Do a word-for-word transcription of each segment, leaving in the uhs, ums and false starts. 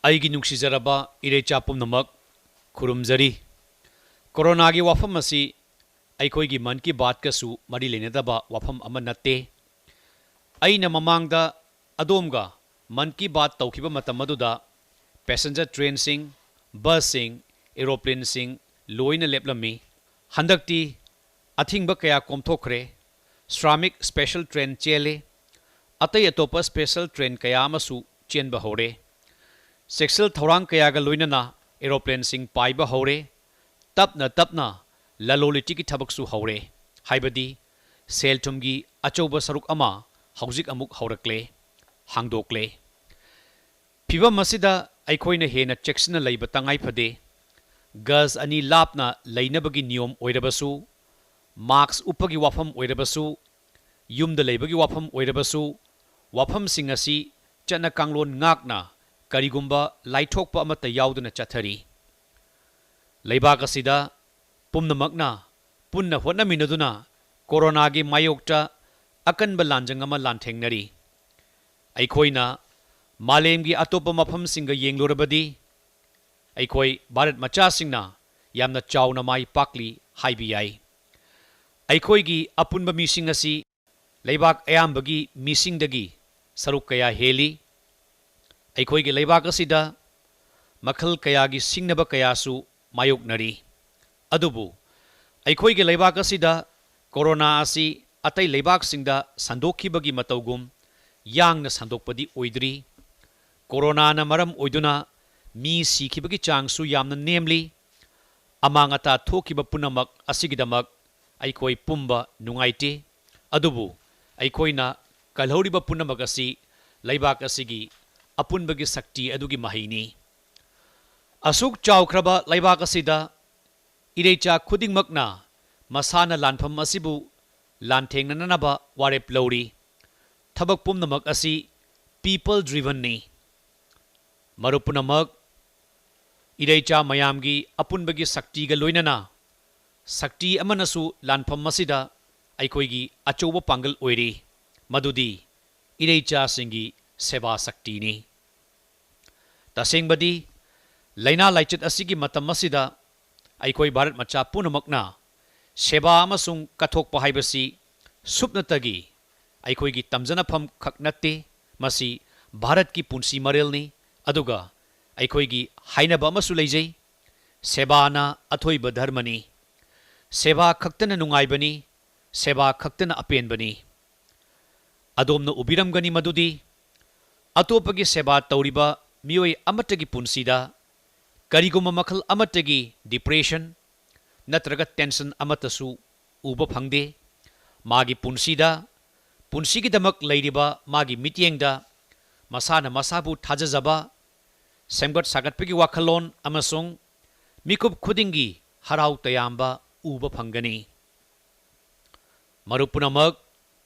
ꯑꯩꯒꯤ ꯅꯨꯡꯁꯤꯖꯔꯕ ꯏꯔꯩꯆꯥ ꯄꯨꯝꯅꯃꯛ, ꯈꯨꯔꯨꯝꯖꯔꯤ꯫ ꯀꯣꯔꯣꯅꯥꯒꯤ ꯋꯥꯐꯝ ꯑꯁꯤ ꯑꯩꯈꯣꯏꯒꯤ ꯃꯟ ꯀꯤ ꯕꯥꯠꯀꯁꯨ ꯃꯔꯤ ꯂꯩꯅꯗꯕ ꯋꯥꯐꯝ ꯑꯃ ꯅꯠꯇꯦ꯫ ꯑꯩꯅ ꯃꯃꯥꯡꯗ ꯑꯗꯣꯝꯒ ꯃꯟ ꯀꯤ ꯕꯥꯠ ꯇꯧꯈꯤꯕ ꯃꯇꯝ ꯑꯗꯨꯗ passenger trainꯁꯤꯡ, busꯁꯤꯡ, aeroplanesꯤꯡ ꯂꯣꯏꯅ ꯂꯦꯞꯂꯝꯃꯤ꯫ ꯍꯟꯗꯛꯇꯤ ꯑꯊꯤꯡꯕ ꯀꯌꯥ ꯀꯣꯝꯊꯣꯛꯈ꯭ꯔꯦ꯫ Shramik special train ꯆꯦꯜꯂꯦ꯫ ꯑꯇꯩ ꯑꯇꯣꯞꯄ special train ꯀꯌꯥ ꯑꯃꯁꯨ ꯆꯦꯟꯕ ꯍꯧꯔꯦ꯫ ꯆꯦꯛꯁꯤꯜ ꯊꯧꯔꯥꯡ ꯀꯌꯥꯒ ꯂꯣꯏꯅꯅ aeroplaneꯁꯤꯡ ꯄꯥꯏꯕ ꯍꯧꯔꯦ꯫ ꯇꯞꯅ ꯇꯞꯅ ꯂꯂꯣꯟ ꯏꯇꯤꯛꯀꯤ ꯊꯕꯛꯁꯨ ꯍꯧꯔꯦ꯫ ꯍꯥꯏꯕꯗꯤ ꯁꯦꯜ ꯊꯨꯝꯒꯤ ꯑꯆꯧꯕ ꯁꯔꯨꯛ ꯑꯃ ꯍꯧꯖꯤꯛ ꯑꯃꯨꯛ ꯍꯧꯔꯛꯂꯦ, ꯍꯥꯡꯗꯣꯛꯂꯦ꯫ ꯐꯤꯚꯝ ꯑꯁꯤꯗ ꯑꯩꯈꯣꯏꯅ ꯍꯦꯟꯅ ꯆꯦꯛꯁꯤꯟꯅ ꯂꯩꯕ ꯇꯉꯥꯏ ꯐꯗꯦ꯫ ꯒꯖ ꯑꯅꯤ ꯂꯥꯞꯅ ꯂꯩꯅꯕꯒꯤ ꯅꯤꯌꯣꯝ ꯑꯣꯏꯔꯕꯁꯨ, mask ꯎꯞꯄꯒꯤ ꯋꯥꯐꯝ ꯑꯣꯏꯔꯕꯁꯨ, ꯌꯨꯝꯗ ꯂꯩꯕꯒꯤ ꯋꯥꯐꯝ ꯑꯣꯏꯔꯕꯁꯨ, ꯋꯥꯐꯝꯁꯤꯡ ꯑꯁꯤ ꯆꯠꯅ ꯀꯥꯡꯂꯣꯟ ꯉꯥꯛꯅ ꯀꯔꯤꯒꯨꯝꯕ ꯂꯥꯏꯊꯣꯛꯄ ꯑꯃꯠꯇ ꯌꯥꯎꯗꯅ ꯆꯠꯊꯔꯤ꯫ ꯂꯩꯕꯥꯛ ꯑꯁꯤꯗ ꯄꯨꯝꯅꯃꯛꯅ ꯄꯨꯟꯅ ꯍꯣꯠꯅꯃꯤꯟꯅꯗꯨꯅ ꯀꯣꯔꯣꯅꯥꯒꯤ ꯃꯥꯌꯣꯛꯇ ꯑꯀꯟꯕ ꯂꯥꯟꯖꯪ ꯑꯃ ꯂꯥꯟꯊꯦꯡꯅꯔꯤ꯫ ꯑꯩꯈꯣꯏꯅ ꯃꯥꯂꯦꯝꯒꯤ ꯑꯇꯣꯞꯄ ꯃꯐꯝꯁꯤꯡꯒ ꯌꯦꯡꯂꯨꯔꯕꯗꯤ, ꯑꯩꯈꯣꯏ ꯚꯥꯔꯠ ꯃꯆꯥꯁꯤꯡꯅ ꯌꯥꯝꯅ ꯆꯥꯎꯅ ꯃꯥꯏ ꯄꯥꯛꯂꯤ ꯍꯥꯏꯕ ꯌꯥꯏ꯫ ꯑꯩꯈꯣꯏꯒꯤ ꯑꯄꯨꯟꯕ ꯃꯤꯁꯤꯡ ꯑꯁꯤ ꯂꯩꯕꯥꯛ ꯑꯌꯥꯝꯕꯒꯤ ꯃꯤꯁꯤꯡꯗꯒꯤ ꯁꯔꯨꯛ ꯀꯌꯥ ꯍꯦꯜꯂꯤ꯫ ꯑꯩꯈꯣꯏꯒꯤ ꯂꯩꯕꯥꯛ ꯑꯁꯤꯗ ꯃꯈꯜ ꯀꯌꯥꯒꯤ ꯁꯤꯡꯅꯕ ꯀꯌꯥꯁꯨ ꯃꯥꯌꯣꯛꯅꯔꯤ꯫ ꯑꯗꯨꯕꯨ ꯑꯩꯈꯣꯏꯒꯤ ꯂꯩꯕꯥꯛ ꯑꯁꯤꯗ ꯀꯣꯔꯣꯅꯥ ꯑꯁꯤ ꯑꯇꯩ ꯂꯩꯕꯥꯛꯁꯤꯡꯗ ꯁꯟꯗꯣꯛꯈꯤꯕꯒꯤ ꯃꯇꯧꯒꯨꯝ ꯌꯥꯡꯅ ꯁꯟꯗꯣꯛꯄꯗꯤ ꯑꯣꯏꯗ꯭ꯔꯤ꯫ ꯀꯣꯔꯣꯅꯥꯅ ꯃꯔꯝ ꯑꯣꯏꯗꯨꯅ ꯃꯤ ꯁꯤꯈꯤꯕꯒꯤ ꯆꯥꯡꯁꯨ ꯌꯥꯝꯅ ꯅꯦꯝꯂꯤ꯫ ꯑꯃꯥꯡ ꯑꯇꯥ ꯊꯣꯛꯈꯤꯕ ꯄꯨꯝꯅꯃꯛ ꯑꯁꯤꯒꯤꯗꯃꯛ ꯑꯩꯈꯣꯏ ꯄꯨꯝꯕ ꯅꯨꯡꯉꯥꯏꯇꯦ꯫ ꯑꯗꯨꯕꯨ ꯑꯩꯈꯣꯏꯅ ꯀꯜꯍꯧꯔꯤꯕ ꯄꯨꯝꯅꯃꯛ ꯑꯁꯤ ꯂꯩꯕꯥꯛ ꯑꯁꯤꯒꯤ ꯑꯄꯨꯟꯕꯒꯤ ꯁꯛꯇꯤ ꯑꯗꯨꯒꯤ ꯃꯍꯩꯅꯤ꯫ ꯑꯁꯨꯛ ꯆꯥꯎꯈ꯭ꯔꯕ ꯂꯩꯕꯥꯛ ꯑꯁꯤꯗ ꯏꯔꯩꯆꯥ ꯈꯨꯗꯤꯡꯃꯛꯅ ꯃꯁꯥꯅ ꯂꯥꯟꯐꯝ ꯑꯁꯤꯕꯨ ꯂꯥꯟꯊꯦꯡꯅꯅꯅꯕ ꯋꯥꯔꯦꯞ ꯂꯧꯔꯤ꯫ ꯊꯕꯛ ꯄꯨꯝꯅꯃꯛ ꯑꯁꯤ people drivenꯅꯤ꯫ ꯃꯔꯨꯞ ꯄꯨꯝꯅꯃꯛ, ꯏꯔꯩꯆꯥ ꯃꯌꯥꯝꯒꯤ ꯑꯄꯨꯟꯕꯒꯤ ꯁꯛꯇꯤꯒ ꯂꯣꯏꯅꯅ ꯁꯛꯇꯤ ꯑꯃꯅꯁꯨ ꯂꯥꯟꯐꯝ ꯑꯁꯤꯗ ꯑꯩꯈꯣꯏꯒꯤ ꯑꯆꯧꯕ ꯄꯥꯡꯒꯜ ꯑꯣꯏꯔꯤ, ꯃꯗꯨꯗꯤ ꯏꯔꯩꯆꯥꯁꯤꯡꯒꯤ ꯁꯦꯕꯥ ꯁꯛꯇꯤꯅꯤ꯫ ꯇꯁꯦꯡꯕꯗꯤ, ꯂꯥꯏꯅꯥ ꯂꯥꯏꯆꯠ ꯑꯁꯤꯒꯤ ꯃꯇꯝ ꯑꯁꯤꯗ ꯑꯩꯈꯣꯏ ꯚꯥꯔꯠ ꯃꯆꯥ ꯄꯨꯝꯅꯃꯛꯅ ꯁꯦꯕꯥ ꯑꯃꯁꯨꯡ ꯀꯠꯊꯣꯛꯄ ꯍꯥꯏꯕꯁꯤ ꯁꯨꯞꯅꯇꯒꯤ ꯑꯩꯈꯣꯏꯒꯤ ꯇꯝꯖꯅꯐꯝ ꯈꯛ ꯅꯠꯇꯦ, ꯃꯁꯤ ꯚꯥꯔꯠꯀꯤ ꯄꯨꯟꯁꯤ ꯃꯔꯦꯜꯅꯤ꯫ ꯑꯗꯨꯒ ꯑꯩꯈꯣꯏꯒꯤ ꯍꯥꯏꯅꯕ ꯑꯃꯁꯨ ꯂꯩꯖꯩ, "ꯁꯦꯕꯥꯅ ꯑꯊꯣꯏꯕ ꯙꯔꯃꯅꯤ꯫ ꯁꯦꯕꯥ ꯈꯛꯇꯅ ꯅꯨꯡꯉꯥꯏꯕꯅꯤ, ꯁꯦꯕꯥ ꯈꯛꯇꯅ ꯑꯄꯦꯟꯕꯅꯤ"꯫ ꯑꯗꯣꯝꯅ ꯎꯕꯤꯔꯝꯒꯅꯤ ꯃꯗꯨꯗꯤ ꯑꯇꯣꯞꯄꯒꯤ ꯁꯦꯕꯥ ꯇꯧꯔꯤꯕ ꯃꯤꯑꯣꯏ ꯑꯃꯠꯇꯒꯤ ꯄꯨꯟꯁꯤꯗ ꯀꯔꯤꯒꯨꯝꯕ ꯃꯈꯜ ꯑꯃꯠꯇꯒꯤ depression ꯅꯠꯇ꯭ꯔꯒ tension ꯑꯃꯠꯇꯁꯨ ꯎꯕ ꯐꯪꯗꯦ꯫ ꯃꯥꯒꯤ ꯄꯨꯟꯁꯤꯗ, ꯄꯨꯟꯁꯤꯒꯤꯗꯃꯛ ꯂꯩꯔꯤꯕ ꯃꯥꯒꯤ ꯃꯤꯠꯌꯦꯡꯗ ꯃꯁꯥꯅ ꯃꯁꯥꯕꯨ ꯊꯥꯖꯖꯕ, ꯁꯦꯝꯒꯠ ꯁꯥꯒꯠꯄꯒꯤ ꯋꯥꯈꯜꯂꯣꯟ ꯑꯃꯁꯨꯡ ꯃꯤꯀꯨꯞ ꯈꯨꯗꯤꯡꯒꯤ ꯍꯔꯥꯎ ꯇꯌꯥꯝꯕ ꯎꯕ ꯐꯪꯒꯅꯤ꯫ ꯃꯔꯨꯞ ꯄꯨꯝꯅꯃꯛ,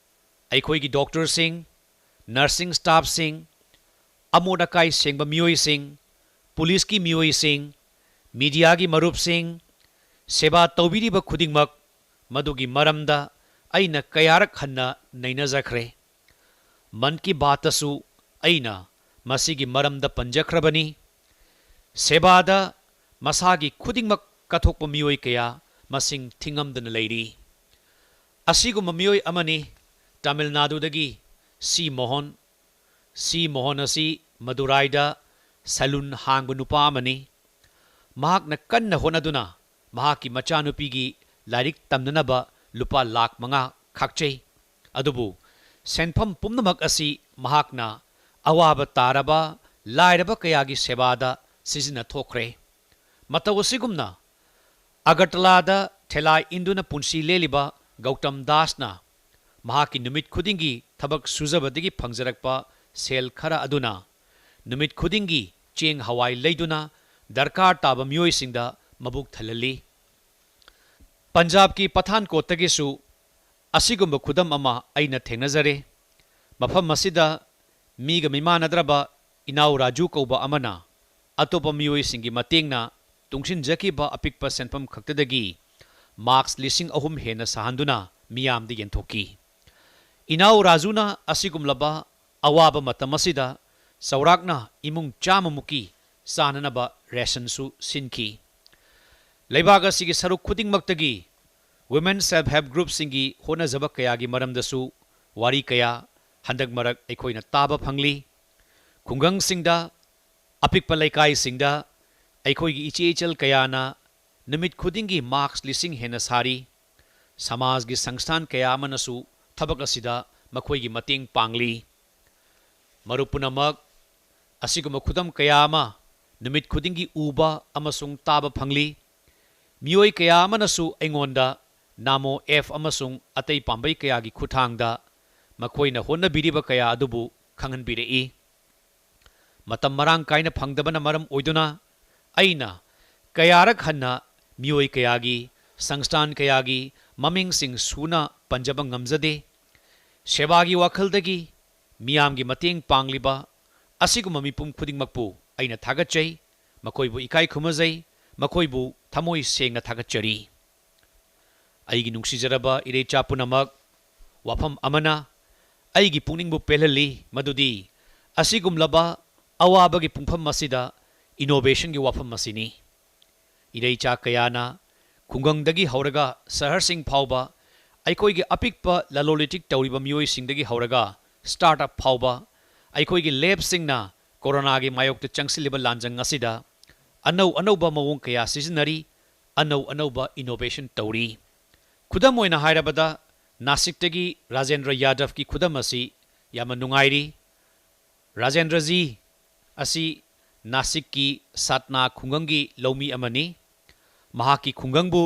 ꯑꯩꯈꯣꯏꯒꯤ doctorꯁꯤꯡ, nursing staffꯁꯤꯡ, ꯑꯃꯣꯠ ꯑꯀꯥꯏ ꯁꯦꯡꯕ ꯃꯤꯑꯣꯏꯁꯤꯡ, ꯄꯨꯂꯤꯁꯀꯤ ꯃꯤꯑꯣꯏꯁꯤꯡ, mediaꯒꯤ ꯃꯔꯨꯞꯁꯤꯡ, ꯁꯦꯕꯥ ꯇꯧꯕꯤꯔꯤꯕ ꯈꯨꯗꯤꯡꯃꯛ, ꯃꯗꯨꯒꯤ ꯃꯔꯝꯗ ꯑꯩꯅ ꯀꯌꯥꯔꯛ ꯍꯟꯅ ꯅꯩꯅꯖꯈ꯭ꯔꯦ꯫ ꯃꯟ ꯀꯤ ꯕꯥꯠꯇꯁꯨ ꯑꯩꯅ ꯃꯁꯤꯒꯤ ꯃꯔꯝꯗ ꯄꯟꯖꯈ꯭ꯔꯕꯅꯤ꯫ ꯁꯦꯕꯥꯗ ꯃꯁꯥꯒꯤ ꯈꯨꯗꯤꯡꯃꯛ ꯀꯠꯊꯣꯛꯄ ꯃꯤꯑꯣꯏ ꯀꯌꯥ ꯃꯁꯤꯡ ꯊꯤꯉꯝꯗꯅ ꯂꯩꯔꯤ꯫ ꯑꯁꯤꯒꯨꯝꯕ ꯃꯤꯑꯣꯏ ꯑꯃꯅꯤ ꯇꯥꯃꯤꯜ ꯅꯥꯗꯨꯗꯒꯤ ꯁꯤ ꯃꯣꯍꯟ꯫ ꯁꯤ ꯃꯣꯍꯟ ꯑꯁꯤ ꯃꯗꯨꯔꯥꯏꯗ salon ꯍꯥꯡꯕ ꯅꯨꯄꯥ ꯑꯃꯅꯤ꯫ ꯃꯍꯥꯛꯅ ꯀꯟꯅ ꯍꯣꯠꯅꯗꯨꯅ ꯃꯍꯥꯛꯀꯤ ꯃꯆꯥꯅꯨꯄꯤꯒꯤ ꯂꯥꯏꯔꯤꯛ ꯇꯝꯅꯅꯕ ꯂꯨꯄꯥ ꯂꯥꯈ ꯃꯉꯥ ꯈꯥꯛꯆꯩ꯫ ꯑꯗꯨꯕꯨ ꯁꯦꯟꯐꯝ ꯄꯨꯝꯅꯃꯛ ꯑꯁꯤ ꯃꯍꯥꯛꯅ ꯑꯋꯥꯕ ꯇꯥꯔꯕ ꯂꯥꯏꯔꯕ ꯀꯌꯥꯒꯤ ꯁꯦꯕꯥꯗ ꯁꯤꯖꯤꯟꯅꯊꯣꯛꯈ꯭ꯔꯦ꯫ ꯃꯇꯧ ꯑꯁꯤꯒꯨꯝꯅ ꯑꯒꯔꯇꯂꯥꯗ ꯊꯦꯂꯥ ꯏꯟꯗꯨꯅ ꯄꯨꯟꯁꯤ ꯂꯦꯜꯂꯤꯕ ꯒꯧꯇꯝ ꯗꯥꯁꯅ ꯃꯍꯥꯛꯀꯤ ꯅꯨꯃꯤꯠ ꯈꯨꯗꯤꯡꯒꯤ ꯊꯕꯛ ꯁꯨꯖꯕꯗꯒꯤ ꯐꯪꯖꯔꯛꯄ ꯁꯦꯜ ꯈꯔ ꯑꯗꯨꯅ ꯅꯨꯃꯤꯠ ꯈꯨꯗꯤꯡꯒꯤ ꯆꯦꯡ ꯍꯋꯥꯏ ꯂꯩꯗꯨꯅ ꯗꯔꯀꯥꯔ ꯇꯥꯕ ꯃꯤꯑꯣꯏꯁꯤꯡꯗ ꯃꯕꯨꯛ ꯊꯜꯍꯜꯂꯤ꯫ ꯄꯟꯖꯥꯕꯀꯤ ꯄꯊꯥꯟꯀꯣꯠꯇꯒꯤꯁꯨ ꯑꯁꯤꯒꯨꯝꯕ ꯈꯨꯗꯝ ꯑꯃ ꯑꯩꯅ ꯊꯦꯡꯅꯖꯔꯦ꯫ ꯃꯐꯝ ꯑꯁꯤꯗ ꯃꯤꯒ ꯃꯤꯃꯥꯟꯅꯗ꯭ꯔꯕ ꯏꯅꯥꯎ ꯔꯥꯖꯨ ꯀꯧꯕ ꯑꯃꯅ ꯑꯇꯣꯞꯄ ꯃꯤꯑꯣꯏꯁꯤꯡꯒꯤ ꯃꯇꯦꯡꯅ ꯇꯨꯡꯁꯤꯟꯖꯈꯤꯕ ꯑꯄꯤꯛꯄ ꯁꯦꯟꯐꯝ ꯈꯛꯇꯗꯒꯤ ꯃꯥꯛꯁ ꯂꯤꯁꯤꯡ ꯑꯍꯨꯝ ꯍꯦꯟꯅ ꯁꯥꯍꯟꯗꯨꯅ ꯃꯤꯌꯥꯝꯗ ꯌꯦꯟꯊꯣꯛꯈꯤ꯫ ꯏꯅꯥꯎ ꯔꯥꯖꯨꯅ ꯑꯁꯤꯒꯨꯝꯂꯕ ꯑꯋꯥꯕ ꯃꯇꯝ ꯑꯁꯤꯗ ꯆꯥꯎꯔꯥꯛꯅ ꯏꯃꯨꯡ ꯆꯥꯝꯃꯃꯨꯛꯀꯤ ꯆꯥꯅꯅꯕ ꯔꯦꯁꯟꯁꯨ ꯁꯤꯟꯈꯤ꯫ ꯂꯩꯕꯥꯛ ꯑꯁꯤꯒꯤ ꯁꯔꯨꯛ ꯈꯨꯗꯤꯡꯃꯛꯇꯒꯤ Women Self Help Groupꯁꯤꯡꯒꯤ ꯍꯣꯠꯅꯖꯕ ꯀꯌꯥꯒꯤ ꯃꯔꯝꯗꯁꯨ ꯋꯥꯔꯤ ꯀꯌꯥ ꯍꯟꯗꯛ ꯃꯔꯛ ꯑꯩꯈꯣꯏꯅ ꯇꯥꯕ ꯐꯪꯂꯤ꯫ ꯈꯨꯡꯒꯪꯁꯤꯡꯗ, ꯑꯄꯤꯛꯄ ꯂꯩꯀꯥꯏꯁꯤꯡꯗ ꯑꯩꯈꯣꯏꯒꯤ ꯏꯆꯦ ꯏꯆꯜ ꯀꯌꯥꯅ ꯅꯨꯃꯤꯠ ꯈꯨꯗꯤꯡꯒꯤ ꯃꯥꯁꯛ ꯂꯤꯁꯤꯡ ꯍꯦꯟꯅ ꯁꯥꯔꯤ꯫ ꯁꯃꯥꯖꯒꯤ ꯁꯪꯁꯊꯥꯟ ꯀꯌꯥ ꯑꯃꯅꯁꯨ ꯊꯕꯛ ꯑꯁꯤꯗ ꯃꯈꯣꯏꯒꯤ ꯃꯇꯦꯡ ꯄꯥꯡꯂꯤ꯫ ꯃꯔꯨꯞ ꯄꯨꯝꯅꯃꯛ, ꯑꯁꯤꯒꯨꯝꯕ ꯈꯨꯗꯝ ꯀꯌꯥ ꯑꯃ ꯅꯨꯃꯤꯠ ꯈꯨꯗꯤꯡꯒꯤ ꯎꯕ ꯑꯃꯁꯨꯡ ꯇꯥꯕ ꯐꯪꯂꯤ꯫ ꯃꯤꯑꯣꯏ ꯀꯌꯥ ꯑꯃꯅꯁꯨ ꯑꯩꯉꯣꯟꯗ ꯅꯥꯃꯣ ꯑꯦꯞ ꯑꯃꯁꯨꯡ ꯑꯇꯩ ꯄꯥꯝꯕꯩ ꯀꯌꯥꯒꯤ ꯈꯨꯠꯊꯥꯡꯗ ꯃꯈꯣꯏꯅ ꯍꯣꯠꯅꯕꯤꯔꯤꯕ ꯀꯌꯥ ꯑꯗꯨꯕꯨ ꯈꯪꯍꯟꯕꯤꯔꯛꯏ꯫ ꯃꯇꯝ ꯃꯔꯥꯡ ꯀꯥꯏꯅ ꯐꯪꯗꯕꯅ ꯃꯔꯝ ꯑꯣꯏꯗꯨꯅ ꯑꯩꯅ ꯀꯌꯥꯔꯛ ꯍꯟꯅ ꯃꯤꯑꯣꯏ ꯀꯌꯥꯒꯤ, ꯁꯪꯁꯊꯥꯟ ꯀꯌꯥꯒꯤ ꯃꯃꯤꯡꯁꯤꯡ ꯁꯨꯅ ꯄꯟꯖꯕ ꯉꯝꯖꯗꯦ꯫ ꯁꯦꯕꯥꯒꯤ ꯋꯥꯈꯜꯗꯒꯤ ꯃꯤꯌꯥꯝꯒꯤ ꯃꯇꯦꯡ ꯄꯥꯡꯂꯤꯕ ꯑꯁꯤꯒꯨꯝꯕ ꯃꯤꯄꯨꯝ ꯈꯨꯗꯤꯡꯃꯛꯄꯨ ꯑꯩꯅ ꯊꯥꯒꯠꯆꯩ, ꯃꯈꯣꯏꯕꯨ ꯏꯀꯥꯏ ꯈꯨꯝꯅꯖꯩ, ꯃꯈꯣꯏꯕꯨ ꯊꯃꯣꯏ ꯁꯦꯡꯅ ꯊꯥꯒꯠꯆꯔꯤ꯫ ꯑꯩꯒꯤ ꯅꯨꯡꯁꯤꯖꯔꯕ ꯏꯔꯩꯆꯥ ꯄꯨꯝꯅꯃꯛ, ꯋꯥꯐꯝ ꯑꯃꯅ ꯑꯩꯒꯤ ꯄꯨꯛꯅꯤꯡꯕꯨ ꯄꯦꯜꯍꯜꯂꯤ, ꯃꯗꯨꯗꯤ ꯑꯁꯤꯒꯨꯝꯂꯕ ꯑꯋꯥꯕꯒꯤ ꯄꯨꯡꯐꯝ ꯑꯁꯤꯗ innovationꯒꯤ ꯋꯥꯐꯝ ꯑꯁꯤꯅꯤ꯫ ꯏꯔꯩꯆꯥ ꯀꯌꯥꯅ, ꯈꯨꯡꯒꯪꯗꯒꯤ ꯍꯧꯔꯒ ꯁꯍꯔꯁꯤꯡ ꯐꯥꯎꯕ, ꯑꯩꯈꯣꯏꯒꯤ ꯑꯄꯤꯛꯄ ꯂꯂꯣꯟ ꯏꯇꯤꯛ ꯇꯧꯔꯤꯕ ꯃꯤꯑꯣꯏꯁꯤꯡꯗꯒꯤ ꯍꯧꯔꯒ startup ꯐꯥꯎꯕ, ꯑꯩꯈꯣꯏꯒꯤ ꯂꯦꯞꯁꯤꯡꯅ ꯀꯣꯔꯣꯅꯥꯒꯤ ꯃꯥꯌꯣꯛꯇ ꯆꯪꯁꯤꯜꯂꯤꯕ ꯂꯥꯟꯖꯪ ꯑꯁꯤꯗ ꯑꯅꯧ ꯑꯅꯧꯕ ꯃꯑꯣꯡ ꯀꯌꯥ ꯁꯤꯖꯤꯟꯅꯔꯤ, ꯑꯅꯧ ꯑꯅꯧꯕ innovation ꯇꯧꯔꯤ꯫ ꯈꯨꯗꯝ ꯑꯣꯏꯅ ꯍꯥꯏꯔꯕꯗ, ꯅꯥꯁꯤꯛꯇꯒꯤ ꯔꯥꯖꯦꯟꯗ꯭ꯔ ꯌꯥꯗꯕꯀꯤ ꯈꯨꯗꯝ ꯑꯁꯤ ꯌꯥꯝꯅ ꯅꯨꯡꯉꯥꯏꯔꯤ꯫ ꯔꯥꯖꯦꯟꯗ꯭ꯔꯖꯤ ꯑꯁꯤ ꯅꯥꯁꯤꯛꯀꯤ ꯁꯥꯠꯅꯥ ꯈꯨꯡꯒꯪꯒꯤ ꯂꯧꯃꯤ ꯑꯃꯅꯤ꯫ ꯃꯍꯥꯛꯀꯤ ꯈꯨꯡꯒꯪꯕꯨ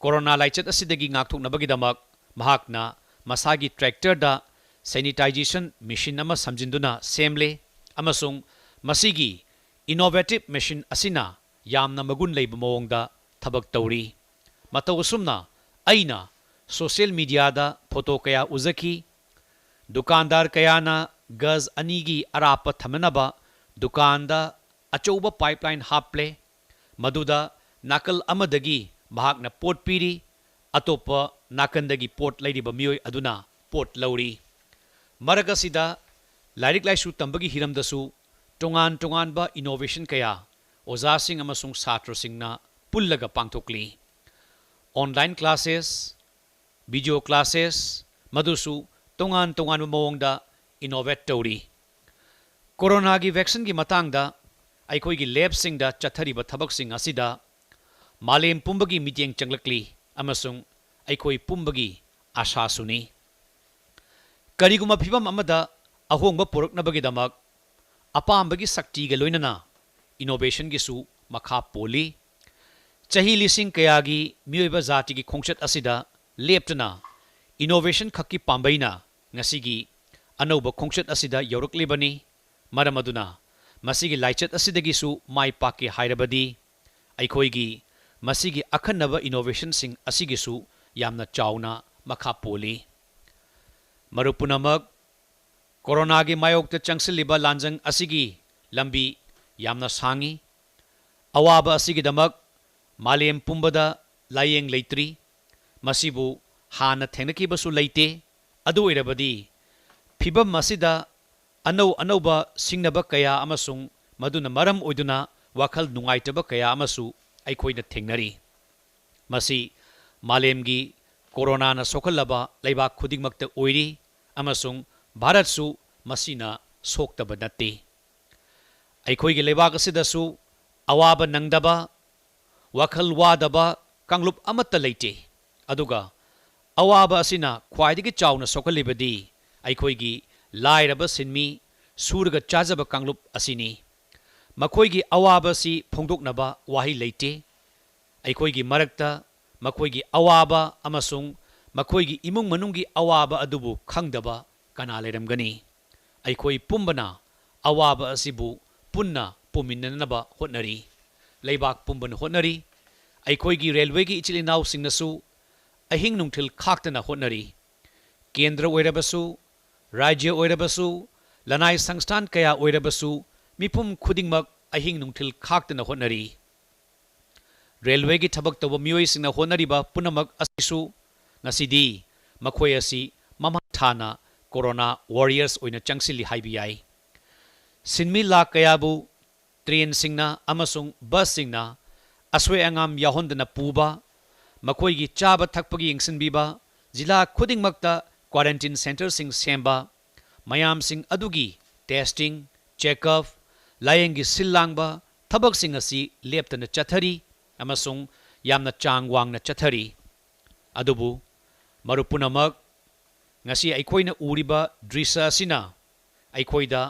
ꯀꯣꯔꯣꯅꯥ ꯂꯥꯏꯆꯠ ꯑꯁꯤꯗꯒꯤ ꯉꯥꯛꯊꯣꯛꯅꯕꯒꯤꯗꯃꯛ ꯃꯍꯥꯛꯅ ꯃꯁꯥꯒꯤ tractorꯗ sanitization machine ꯑꯃ ꯁꯝꯖꯤꯟꯗꯨꯅ ꯁꯦꯝꯂꯦ, ꯑꯃꯁꯨꯡ ꯃꯁꯤꯒꯤ innovative machine ꯑꯁꯤꯅ ꯌꯥꯝꯅ ꯃꯒꯨꯟ ꯂꯩꯕ ꯃꯑꯣꯡꯗ ꯊꯕꯛ ꯇꯧꯔꯤ꯫ ꯃꯇꯧ ꯑꯁꯨꯝꯅ ꯑꯩꯅ social mediaꯗ photo ꯀꯌꯥ ꯎꯖꯈꯤ꯫ ꯗꯨꯀꯥꯟꯗꯥꯔ ꯀꯌꯥꯅ ꯒꯖ ꯑꯅꯤꯒꯤ ꯑꯔꯥꯞꯄ ꯊꯝꯅꯅꯕ ꯗꯨꯀꯥꯟꯗ ꯑꯆꯧꯕ pipeline ꯍꯥꯞꯂꯦ, ꯃꯗꯨꯗ ꯅꯥꯀꯜ ꯑꯃꯗꯒꯤ ꯃꯍꯥꯛꯅ ꯄꯣꯠ ꯄꯤꯔꯤ, ꯑꯇꯣꯞꯄ ꯅꯥꯀꯟꯗꯒꯤ ꯄꯣꯠ ꯂꯩꯔꯤꯕ ꯃꯤꯑꯣꯏ ꯑꯗꯨꯅ ꯄꯣꯠ ꯂꯧꯔꯤ꯫ ꯃꯔꯛ ꯑꯁꯤꯗ ꯂꯥꯏꯔꯤꯛ ꯂꯥꯏꯁꯨ ꯇꯝꯕꯒꯤ ꯍꯤꯔꯝꯗꯁꯨ ꯇꯣꯉꯥꯟ ꯇꯣꯉꯥꯟꯕ innovation ꯀꯌꯥ ꯑꯣꯖꯥꯁꯤꯡ ꯑꯃꯁꯨꯡ ꯁꯥꯇ꯭ꯔꯁꯤꯡꯅ ꯄꯨꯜꯂꯒ ꯄꯥꯡꯊꯣꯛꯂꯤ꯫ Online classes, video classes, ꯃꯗꯨꯁꯨ ꯇꯣꯉꯥꯟ ꯇꯣꯉꯥꯟꯕ ꯃꯑꯣꯡꯗ innovate ꯇꯧꯔꯤ꯫ ꯀꯣꯔꯣꯅꯥꯒꯤ vaccineꯒꯤ ꯃꯇꯥꯡꯗ ꯑꯩꯈꯣꯏꯒꯤ labꯁꯤꯡꯗ ꯆꯠꯊꯔꯤꯕ ꯊꯕꯛꯁꯤꯡ ꯑꯁꯤꯗ ꯃꯥꯂꯦꯝ ꯄꯨꯝꯕꯒꯤ ꯃꯤꯠꯌꯦꯡ ꯆꯪꯂꯛꯂꯤ ꯑꯃꯁꯨꯡ ꯑꯩꯈꯣꯏ ꯄꯨꯝꯕꯒꯤ ꯑꯥꯁꯥꯁꯨꯅꯤ꯫ ꯀꯔꯤꯒꯨꯝꯕ ꯐꯤꯚꯝ ꯑꯃꯗ ꯑꯍꯣꯡꯕ ꯄꯨꯔꯛꯅꯕꯒꯤꯗꯃꯛ ꯑꯄꯥꯝꯕꯒꯤ ꯁꯛꯇꯤꯒ ꯂꯣꯏꯅꯅ innovationꯒꯤꯁꯨ ꯃꯈꯥ ꯄꯣꯜꯂꯤ꯫ ꯆꯍꯤ ꯂꯤꯁꯤꯡ ꯀꯌꯥꯒꯤ ꯃꯤꯑꯣꯏꯕ ꯖꯥꯇꯤꯒꯤ ꯈꯣꯡꯆꯠ ꯑꯁꯤꯗ ꯂꯦꯞꯇꯅ innovation ꯈꯛꯀꯤ ꯄꯥꯝꯕꯩꯅ ꯉꯁꯤꯒꯤ ꯑꯅꯧꯕ ꯈꯣꯡꯆꯠ ꯑꯁꯤꯗ ꯌꯧꯔꯛꯂꯤꯕꯅꯤ꯫ ꯃꯔꯝ ꯑꯗꯨꯅ ꯃꯁꯤꯒꯤ ꯂꯥꯏꯆꯠ ꯑꯁꯤꯗꯒꯤꯁꯨ ꯃꯥꯏ ꯄꯥꯛꯀꯦ ꯍꯥꯏꯔꯕꯗꯤ ꯑꯩꯈꯣꯏꯒꯤ ꯃꯁꯤꯒꯤ ꯑꯈꯟꯅꯕ innovationꯁꯤꯡ ꯑꯁꯤꯒꯤꯁꯨ ꯌꯥꯝꯅ ꯆꯥꯎꯅ ꯃꯈꯥ ꯄꯣꯜꯂꯤ꯫ ꯃꯔꯨꯞ ꯄꯨꯝꯅꯃꯛ, ꯀꯣꯔꯣꯅꯥꯒꯤ ꯃꯥꯌꯣꯛꯇ ꯆꯪꯁꯤꯜꯂꯤꯕ ꯂꯥꯟꯖꯪ ꯑꯁꯤꯒꯤ ꯂꯝꯕꯤ ꯌꯥꯝꯅ ꯁꯥꯡꯏ꯫ ꯑꯋꯥꯕ ꯑꯁꯤꯒꯤꯗꯃꯛ ꯃꯥꯂꯦꯝ ꯄꯨꯝꯕꯗ ꯂꯥꯌꯦꯡ ꯂꯩꯇ꯭ꯔꯤ꯫ ꯃꯁꯤꯕꯨ ꯍꯥꯟꯅ ꯊꯦꯡꯅꯈꯤꯕꯁꯨ ꯂꯩꯇꯦ꯫ ꯑꯗꯨ ꯑꯣꯏꯔꯕꯗꯤ ꯐꯤꯚꯝ ꯑꯁꯤꯗ ꯑꯅꯧ ꯑꯅꯧꯕ ꯁꯤꯡꯅꯕ ꯀꯌꯥ ꯑꯃꯁꯨꯡ ꯃꯗꯨꯅ ꯃꯔꯝ ꯑꯣꯏꯗꯨꯅ ꯋꯥꯈꯜ ꯅꯨꯡꯉꯥꯏꯇꯕ ꯀꯌꯥ ꯑꯃꯁꯨ ꯑꯩꯈꯣꯏꯅ ꯊꯦꯡꯅꯔꯤ꯫ ꯃꯁꯤ ꯃꯥꯂꯦꯝꯒꯤ ꯀꯣꯔꯣꯅꯥꯅ ꯁꯣꯛꯍꯜꯂꯕ ꯂꯩꯕꯥꯛ ꯈꯨꯗꯤꯡꯃꯛꯇ ꯑꯣꯏꯔꯤ ꯑꯃꯁꯨꯡ ꯚꯥꯔꯠꯁꯨ ꯃꯁꯤꯅ ꯁꯣꯛꯇꯕ ꯅꯠꯇꯦ꯫ ꯑꯩꯈꯣꯏꯒꯤ ꯂꯩꯕꯥꯛ ꯑꯁꯤꯗꯁꯨ ꯑꯋꯥꯕ ꯅꯪꯗꯕ, ꯋꯥꯈꯜ ꯋꯥꯗꯕ ꯀꯥꯡꯂꯨꯞ ꯑꯃꯠꯇ ꯂꯩꯇꯦ꯫ ꯑꯗꯨꯒ ꯑꯋꯥꯕ ꯑꯁꯤꯅ ꯈ꯭ꯋꯥꯏꯗꯒꯤ ꯆꯥꯎꯅ ꯁꯣꯛꯍꯜꯂꯤꯕꯗꯤ ꯑꯩꯈꯣꯏꯒꯤ ꯂꯥꯏꯔꯕ ꯁꯤꯟꯃꯤ, ꯁꯨꯔꯒ ꯆꯥꯖꯕ ꯀꯥꯡꯂꯨꯞ ꯑꯁꯤꯅꯤ꯫ ꯃꯈꯣꯏꯒꯤ ꯑꯋꯥꯕ ꯑꯁꯤ ꯐꯣꯡꯗꯣꯛꯅꯕ ꯋꯥꯍꯩ ꯂꯩꯇꯦ꯫ ꯑꯩꯈꯣꯏꯒꯤ ꯃꯔꯛꯇ ꯃꯈꯣꯏꯒꯤ ꯑꯋꯥꯕ ꯑꯃꯁꯨꯡ ꯃꯈꯣꯏꯒꯤ ꯏꯃꯨꯡ ꯃꯅꯨꯡꯒꯤ ꯑꯋꯥꯕ ꯑꯗꯨꯕꯨ ꯈꯪꯗꯕ ꯀꯅꯥ ꯂꯩꯔꯝꯒꯅꯤ? ꯑꯩꯈꯣꯏ ꯄꯨꯝꯕꯅ ꯑꯋꯥꯕ ꯑꯁꯤꯕꯨ ꯄꯨꯟꯅ ꯄꯨꯃꯤꯟꯅꯅꯕ ꯍꯣꯠꯅꯔꯤ꯫ ꯂꯩꯕꯥꯛ ꯄꯨꯝꯕꯅ ꯍꯣꯠꯅꯔꯤ꯫ ꯑꯩꯈꯣꯏꯒꯤ ꯔꯦꯜꯋꯦꯒꯤ ꯏꯆꯤꯜ ꯏꯅꯥꯎꯁꯤꯡꯅꯁꯨ ꯑꯍꯤꯡ ꯅꯨꯡꯊꯤꯜ ꯈꯥꯛꯇꯅ ꯍꯣꯠꯅꯔꯤ꯫ ꯀꯦꯟꯗ꯭ꯔ ꯑꯣꯏꯔꯕꯁꯨ, ꯔꯥꯖ꯭ꯌ ꯑꯣꯏꯔꯕꯁꯨ, ꯂꯅꯥꯏ ꯁꯪꯁꯊꯥꯟ ꯀꯌꯥ ꯑꯣꯏꯔꯕꯁꯨ, ꯃꯤꯄꯨꯝ ꯈꯨꯗꯤꯡꯃꯛ ꯑꯍꯤꯡ ꯅꯨꯡꯊꯤꯜ ꯈꯥꯛꯇꯅ ꯍꯣꯠꯅꯔꯤ꯫ ꯔꯦꯜꯋꯦꯒꯤ ꯊꯕꯛ ꯇꯧꯕ ꯃꯤꯑꯣꯏꯁꯤꯡꯅ ꯍꯣꯠꯅꯔꯤꯕ ꯄꯨꯝꯅꯃꯛ ꯑꯁꯤꯁꯨ ꯉꯁꯤꯗꯤ ꯃꯈꯣꯏ ꯑꯁꯤ ꯃꯃꯥꯡ ꯊꯥꯅ ꯀꯣꯔꯣꯅꯥ ꯋꯥꯔꯤꯌꯔꯁ ꯑꯣꯏꯅ ꯆꯪꯁꯤꯜꯂꯤ ꯍꯥꯏꯕ ꯌꯥꯏ꯫ ꯁꯤꯟꯃꯤ ꯂꯥꯈ ꯀꯌꯥꯕꯨ ꯇ꯭ꯔꯦꯟꯁꯤꯡꯅ ꯑꯃꯁꯨꯡ ꯕꯁꯁꯤꯡꯅ ꯑꯁꯣꯏ ꯑꯉꯥꯝ ꯌꯥꯎꯍꯟꯗꯅ ꯄꯨꯕ, ꯃꯈꯣꯏꯒꯤ ꯆꯥꯕ ꯊꯛꯄꯒꯤ ꯌꯦꯡꯁꯤꯟꯕꯤꯕ, ꯖꯤꯂꯥ ꯈꯨꯗꯤꯡꯃꯛꯇ ꯀ꯭ꯋꯥꯔꯦꯟꯇꯤꯟ ꯁꯦꯟꯇꯔꯁꯤꯡ ꯁꯦꯝꯕ, ꯃꯌꯥꯝꯁꯤꯡ ꯑꯗꯨꯒꯤ ꯇꯦꯁꯇꯤꯡ, ꯆꯦꯛꯑꯞ, ꯂꯥꯌꯦꯡꯒꯤ ꯁꯤꯜ ꯂꯥꯡꯕ ꯊꯕꯛꯁꯤꯡ ꯑꯁꯤ ꯂꯦꯞꯇꯅ ꯆꯠꯊꯔꯤ ꯑꯃꯁꯨꯡ ꯌꯥꯝꯅ ꯆꯥꯡ ꯋꯥꯡꯅ ꯆꯠꯊꯔꯤ꯫ ꯑꯗꯨꯕꯨ ꯃꯔꯨꯞ ꯄꯨꯝꯅꯃꯛ, ꯉꯁꯤ ꯑꯩꯈꯣꯏꯅ ꯎꯔꯤꯕ ꯗ꯭ꯔꯤꯁ ꯑꯁꯤꯅ ꯑꯩꯈꯣꯏꯗ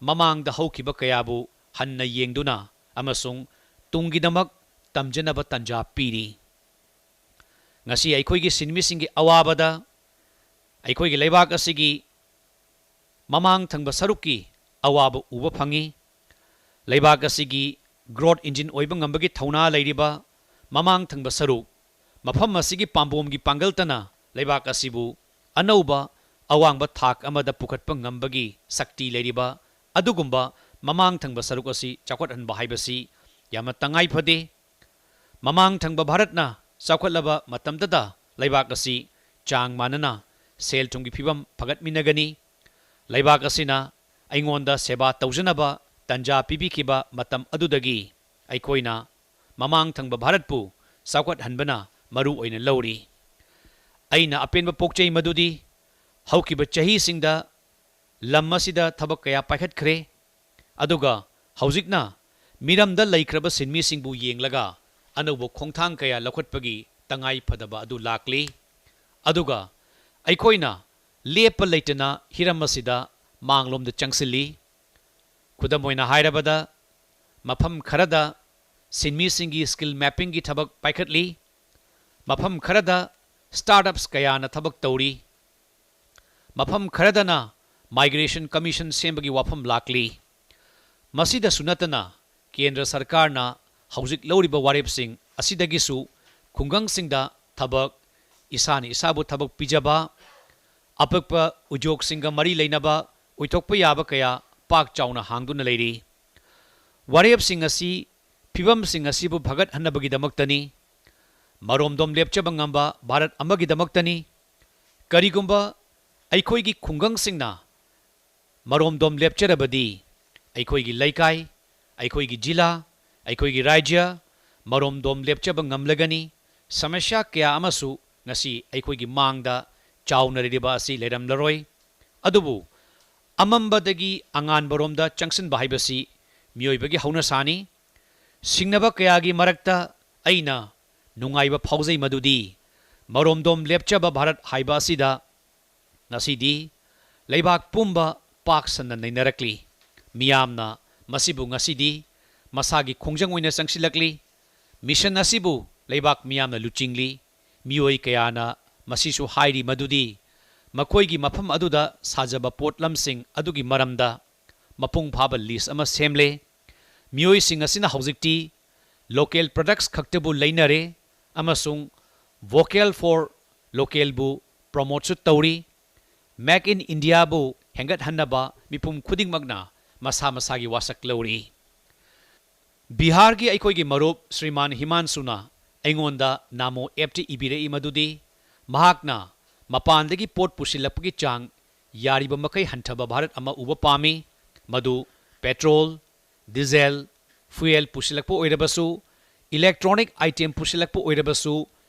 ꯃꯃꯥꯡꯗ ꯍꯧꯈꯤꯕ ꯀꯌꯥꯕꯨ ꯍꯟꯅ ꯌꯦꯡꯗꯨꯅ ꯑꯃꯁꯨꯡ ꯇꯨꯡꯒꯤꯗꯃꯛ ꯇꯝꯖꯅꯕ ꯇꯥꯟꯖꯥ ꯄꯤꯔꯤ꯫ ꯉꯁꯤ ꯑꯩꯈꯣꯏꯒꯤ ꯁꯤꯟꯃꯤꯁꯤꯡꯒꯤ ꯑꯋꯥꯕꯗ ꯑꯩꯈꯣꯏꯒꯤ ꯂꯩꯕꯥꯛ ꯑꯁꯤꯒꯤ ꯃꯃꯥꯡ ꯊꯪꯕ ꯁꯔꯨꯛꯀꯤ ꯑꯋꯥꯕ ꯎꯕ ꯐꯪꯏ꯫ ꯂꯩꯕꯥꯛ ꯑꯁꯤꯒꯤ ꯒ꯭ꯔꯣꯠ ꯏꯟꯖꯤꯟ ꯑꯣꯏꯕ ꯉꯝꯕꯒꯤ ꯊꯧꯅꯥ ꯂꯩꯔꯤꯕ ꯃꯃꯥꯡ ꯊꯪꯕ ꯁꯔꯨꯛ, ꯃꯐꯝ ꯑꯁꯤꯒꯤ ꯄꯥꯝꯕꯣꯝꯒꯤ ꯄꯥꯡꯒꯜꯇꯅ ꯂꯩꯕꯥꯛ ꯑꯁꯤꯕꯨ ꯑꯅꯧꯕ ꯑꯋꯥꯡꯕ ꯊꯥꯛ ꯑꯃꯗ ꯄꯨꯈꯠꯄ ꯉꯝꯕꯒꯤ ꯁꯛꯇꯤ ꯂꯩꯔꯤꯕ ꯑꯗꯨꯒꯨꯝꯕ ꯃꯃꯥꯡ ꯊꯪꯕ ꯁꯔꯨꯛ ꯑꯁꯤ ꯆꯥꯎꯈꯠꯍꯟꯕ ꯍꯥꯏꯕꯁꯤ ꯌꯥꯝꯅ ꯇꯉꯥꯏ ꯐꯗꯦ꯫ ꯃꯃꯥꯡ ꯊꯪꯕ ꯚꯥꯔꯠꯅ ꯆꯥꯎꯈꯠꯂꯕ ꯃꯇꯝꯗꯗ ꯂꯩꯕꯥꯛ ꯑꯁꯤ ꯆꯥꯡ ꯃꯥꯟꯅꯅ ꯁꯦꯜ ꯊꯨꯝꯒꯤ ꯐꯤꯕꯝ ꯐꯒꯠꯃꯤꯟꯅꯒꯅꯤ꯫ ꯂꯩꯕꯥꯛ ꯑꯁꯤꯅ ꯑꯩꯉꯣꯟꯗ ꯁꯦꯕꯥ ꯇꯧꯖꯅꯕ ꯇꯥꯟꯖꯥ ꯄꯤꯕꯤꯈꯤꯕ ꯃꯇꯝ ꯑꯗꯨꯗꯒꯤ ꯑꯩꯈꯣꯏꯅ ꯃꯃꯥꯡ ꯊꯪꯕ ꯚꯥꯔꯠꯄꯨ ꯆꯥꯎꯈꯠꯍꯟꯕꯅ ꯃꯔꯨ ꯑꯣꯏꯅ ꯂꯧꯔꯤ꯫ ꯑꯩꯅ ꯑꯄꯦꯟꯕ ꯄꯣꯛꯆꯩ ꯃꯗꯨꯗꯤ ꯍꯧꯈꯤꯕ ꯆꯍꯤꯁꯤꯡꯗ ꯂꯝ ꯑꯁꯤꯗ ꯊꯕꯛ ꯀꯌꯥ ꯄꯥꯏꯈꯠꯈ꯭ꯔꯦ, ꯑꯗꯨꯒ ꯍꯧꯖꯤꯛꯅ ꯃꯤꯔꯝꯗ ꯂꯩꯈ꯭ꯔꯕ ꯁꯤꯟꯃꯤꯁꯤꯡꯕꯨ ꯌꯦꯡꯂꯒ ꯑꯅꯧꯕ ꯈꯣꯡꯊꯥꯡ ꯀꯌꯥ ꯂꯧꯈꯠꯄꯒꯤ ꯇꯉꯥꯏ ꯐꯗꯕ ꯑꯗꯨ ꯂꯥꯛꯂꯤ꯫ ꯑꯗꯨꯒ ꯑꯩꯈꯣꯏꯅ ꯂꯦꯞꯄ ꯂꯩꯇꯅ ꯍꯤꯔꯝ ꯑꯁꯤꯗ ꯃꯥꯡꯂꯣꯝꯗ ꯆꯪꯁꯤꯜꯂꯤ꯫ ꯈꯨꯗꯝ ꯑꯣꯏꯅ ꯍꯥꯏꯔꯕꯗ, ꯃꯐꯝ ꯈꯔꯗ ꯁꯤꯟꯃꯤꯁꯤꯡꯒꯤ ꯁ꯭ꯀꯤꯜ ꯃꯦꯞꯄꯤꯡꯒꯤ ꯊꯕꯛ ꯄꯥꯏꯈꯠꯂꯤ, ꯃꯐꯝ ꯈꯔꯗ ꯁ꯭ꯇꯥꯔꯠ ꯑꯞꯁ ꯀꯌꯥꯅ ꯊꯕꯛ ꯇꯧꯔꯤ, ꯃꯐꯝ ꯈꯔꯗꯅ ꯃꯥꯏꯒ꯭ꯔꯦꯁꯟ ꯀꯃꯤꯁꯟ ꯁꯦꯝꯕꯒꯤ ꯋꯥꯐꯝ ꯂꯥꯛꯂꯤ꯫ ꯃꯁꯤꯗꯁꯨ ꯅꯠꯇꯅ, ꯀꯦꯟꯗ꯭ꯔ ꯁꯔꯀꯥꯔꯅ ꯍꯧꯖꯤꯛ ꯂꯧꯔꯤꯕ ꯋꯥꯔꯦꯞꯁꯤꯡ ꯑꯁꯤꯗꯒꯤꯁꯨ ꯈꯨꯡꯒꯪꯁꯤꯡꯗ ꯊꯕꯛ, ꯏꯁꯥꯅ ꯏꯁꯥꯕꯨ ꯊꯕꯛ ꯄꯤꯖꯕ, ꯑꯄꯤꯛꯄ ꯎꯗ꯭ꯌꯣꯒꯁꯤꯡꯒ ꯃꯔꯤ ꯂꯩꯅꯕ ꯑꯣꯏꯊꯣꯛꯄ ꯌꯥꯕ ꯀꯌꯥ ꯄꯥꯛ ꯆꯥꯎꯅ ꯍꯥꯡꯗꯨꯅ ꯂꯩꯔꯤ꯫ ꯋꯥꯔꯦꯞꯁꯤꯡ ꯑꯁꯤ ꯐꯤꯚꯝꯁꯤꯡ ꯑꯁꯤꯕꯨ ꯐꯒꯠꯍꯟꯅꯕꯒꯤꯗꯃꯛꯇꯅꯤ, ꯃꯔꯣꯝꯗꯣꯝ ꯂꯦꯞꯆꯕ ꯉꯝꯕ ꯚꯥꯔꯠ ꯑꯃꯒꯤꯗꯃꯛꯇꯅꯤ꯫ ꯀꯔꯤꯒꯨꯝꯕ ꯑꯩꯈꯣꯏꯒꯤ ꯈꯨꯡꯒꯪꯁꯤꯡꯅ ꯃꯔꯣꯝꯗꯣꯝ ꯂꯦꯞꯆꯔꯕꯗꯤ ꯑꯩꯈꯣꯏꯒꯤ ꯂꯩꯀꯥꯏ, ꯑꯩꯈꯣꯏꯒꯤ ꯖꯤꯂꯥ, ꯑꯩꯈꯣꯏꯒꯤ ꯔꯥꯖ꯭ꯌ ꯃꯔꯣꯝꯗꯣꯝ ꯂꯦꯞꯆꯕ ꯉꯝꯂꯒꯅꯤ꯫ ꯁꯃꯁ꯭ꯌꯥ ꯀꯌꯥ ꯑꯃꯁꯨ ꯉꯁꯤ ꯑꯩꯈꯣꯏꯒꯤ ꯃꯥꯡꯗ ꯆꯥꯎꯅꯔꯤꯕ ꯑꯁꯤ ꯂꯩꯔꯝꯂꯔꯣꯏ꯫ ꯑꯗꯨꯕꯨ ꯑꯃꯝꯕꯗꯒꯤ ꯑꯉꯥꯟꯕꯔꯣꯝꯗ ꯆꯪꯁꯤꯟꯕ ꯍꯥꯏꯕꯁꯤ ꯃꯤꯑꯣꯏꯕꯒꯤ ꯍꯧꯅꯁꯥꯅꯤ꯫ ꯁꯤꯡꯅꯕ ꯀꯌꯥꯒꯤ ꯃꯔꯛꯇ ꯑꯩꯅ ꯅꯨꯡꯉꯥꯏꯕ ꯐꯥꯎꯖꯩ ꯃꯗꯨꯗꯤ ꯃꯔꯣꯝꯗꯣꯝ ꯂꯦꯞꯆꯕ ꯚꯥꯔꯠ ꯍꯥꯏꯕ ꯑꯁꯤꯗ ꯉꯁꯤꯗꯤ ꯂꯩꯕꯥꯛ ꯄꯨꯝꯕ ꯄꯥꯛ ꯁꯟꯅ ꯅꯩꯅꯔꯛꯂꯤ꯫ ꯃꯤꯌꯥꯝꯅ ꯃꯁꯤꯕꯨ ꯉꯁꯤꯗꯤ ꯃꯁꯥꯒꯤ ꯈꯣꯡꯖꯪ ꯑꯣꯏꯅ ꯆꯪꯁꯤꯜꯂꯛꯂꯤ꯫ ꯃꯤꯁꯟ ꯑꯁꯤꯕꯨ ꯂꯩꯕꯥꯛ ꯃꯤꯌꯥꯝꯅ ꯂꯨꯆꯤꯡꯂꯤ꯫ ꯃꯤꯑꯣꯏ ꯀꯌꯥꯅ ꯃꯁꯤꯁꯨ ꯍꯥꯏꯔꯤ ꯃꯗꯨꯗꯤ ꯃꯈꯣꯏꯒꯤ ꯃꯐꯝ ꯑꯗꯨꯗ ꯁꯥꯖꯕ ꯄꯣꯠꯂꯝꯁꯤꯡ ꯑꯗꯨꯒꯤ ꯃꯔꯝꯗ ꯃꯄꯨꯡ ꯐꯥꯕ ꯂꯤꯁ ꯑꯃ ꯁꯦꯝꯂꯦ꯫ ꯃꯤꯑꯣꯏꯁꯤꯡ ꯑꯁꯤꯅ ꯍꯧꯖꯤꯛꯇꯤ ꯂꯣꯀꯦꯜ ꯄ꯭ꯔꯗꯛꯁ ꯈꯛꯇꯕꯨ ꯂꯩꯅꯔꯦ ꯑꯃꯁꯨꯡ ꯚꯣꯀꯦꯜ ꯐꯣꯔ ꯂꯣꯀꯦꯜꯕꯨ ꯄ꯭ꯔꯣꯃꯣꯠꯁꯨ ꯇꯧꯔꯤ꯫ ꯃꯦꯛ ꯏꯟ ꯏꯟꯗꯤꯌꯥꯕꯨ ꯍꯦꯟꯒꯠꯍꯟꯅꯕ ꯃꯤꯄꯨꯝ ꯈꯨꯗꯤꯡꯃꯛꯅ ꯃꯁꯥ ꯃꯁꯥꯒꯤ ꯋꯥꯁꯛ ꯂꯧꯔꯤ꯫ ꯕꯤꯍꯥꯔꯒꯤ ꯑꯩꯈꯣꯏꯒꯤ ꯃꯔꯨꯞ ꯁ꯭ꯔꯤꯃꯥꯟ ꯍꯤꯃꯥꯟꯁꯨꯅ ꯑꯩꯉꯣꯟꯗ ꯅꯥꯃꯣ ꯑꯦꯞꯇ ꯏꯕꯤꯔꯛꯏ ꯃꯗꯨꯗꯤ ꯃꯍꯥꯛꯅ ꯃꯄꯥꯟꯗꯒꯤ ꯄꯣꯠ ꯄꯨꯁꯤꯜꯂꯛꯄꯒꯤ ꯆꯥꯡ ꯌꯥꯔꯤꯕ ꯃꯈꯩ ꯍꯟꯊꯕ ꯚꯥꯔꯠ ꯑꯃ ꯎꯕ ꯄꯥꯝꯃꯤ, ꯃꯗꯨ ꯄꯦꯇ꯭ꯔꯣꯜ, ꯗꯤꯖꯦꯜ, ꯐ꯭ꯌꯨꯑꯦꯜ ꯄꯨꯁꯤꯜꯂꯛꯄ ꯑꯣꯏꯔꯕꯁꯨ, ꯏꯂꯦꯛꯇ꯭ꯔꯣꯅꯤꯛ ꯑꯥꯏꯇꯦꯝ ꯄꯨꯁꯤꯜꯂꯛꯄ ꯑꯣꯏꯔꯕꯁꯨ,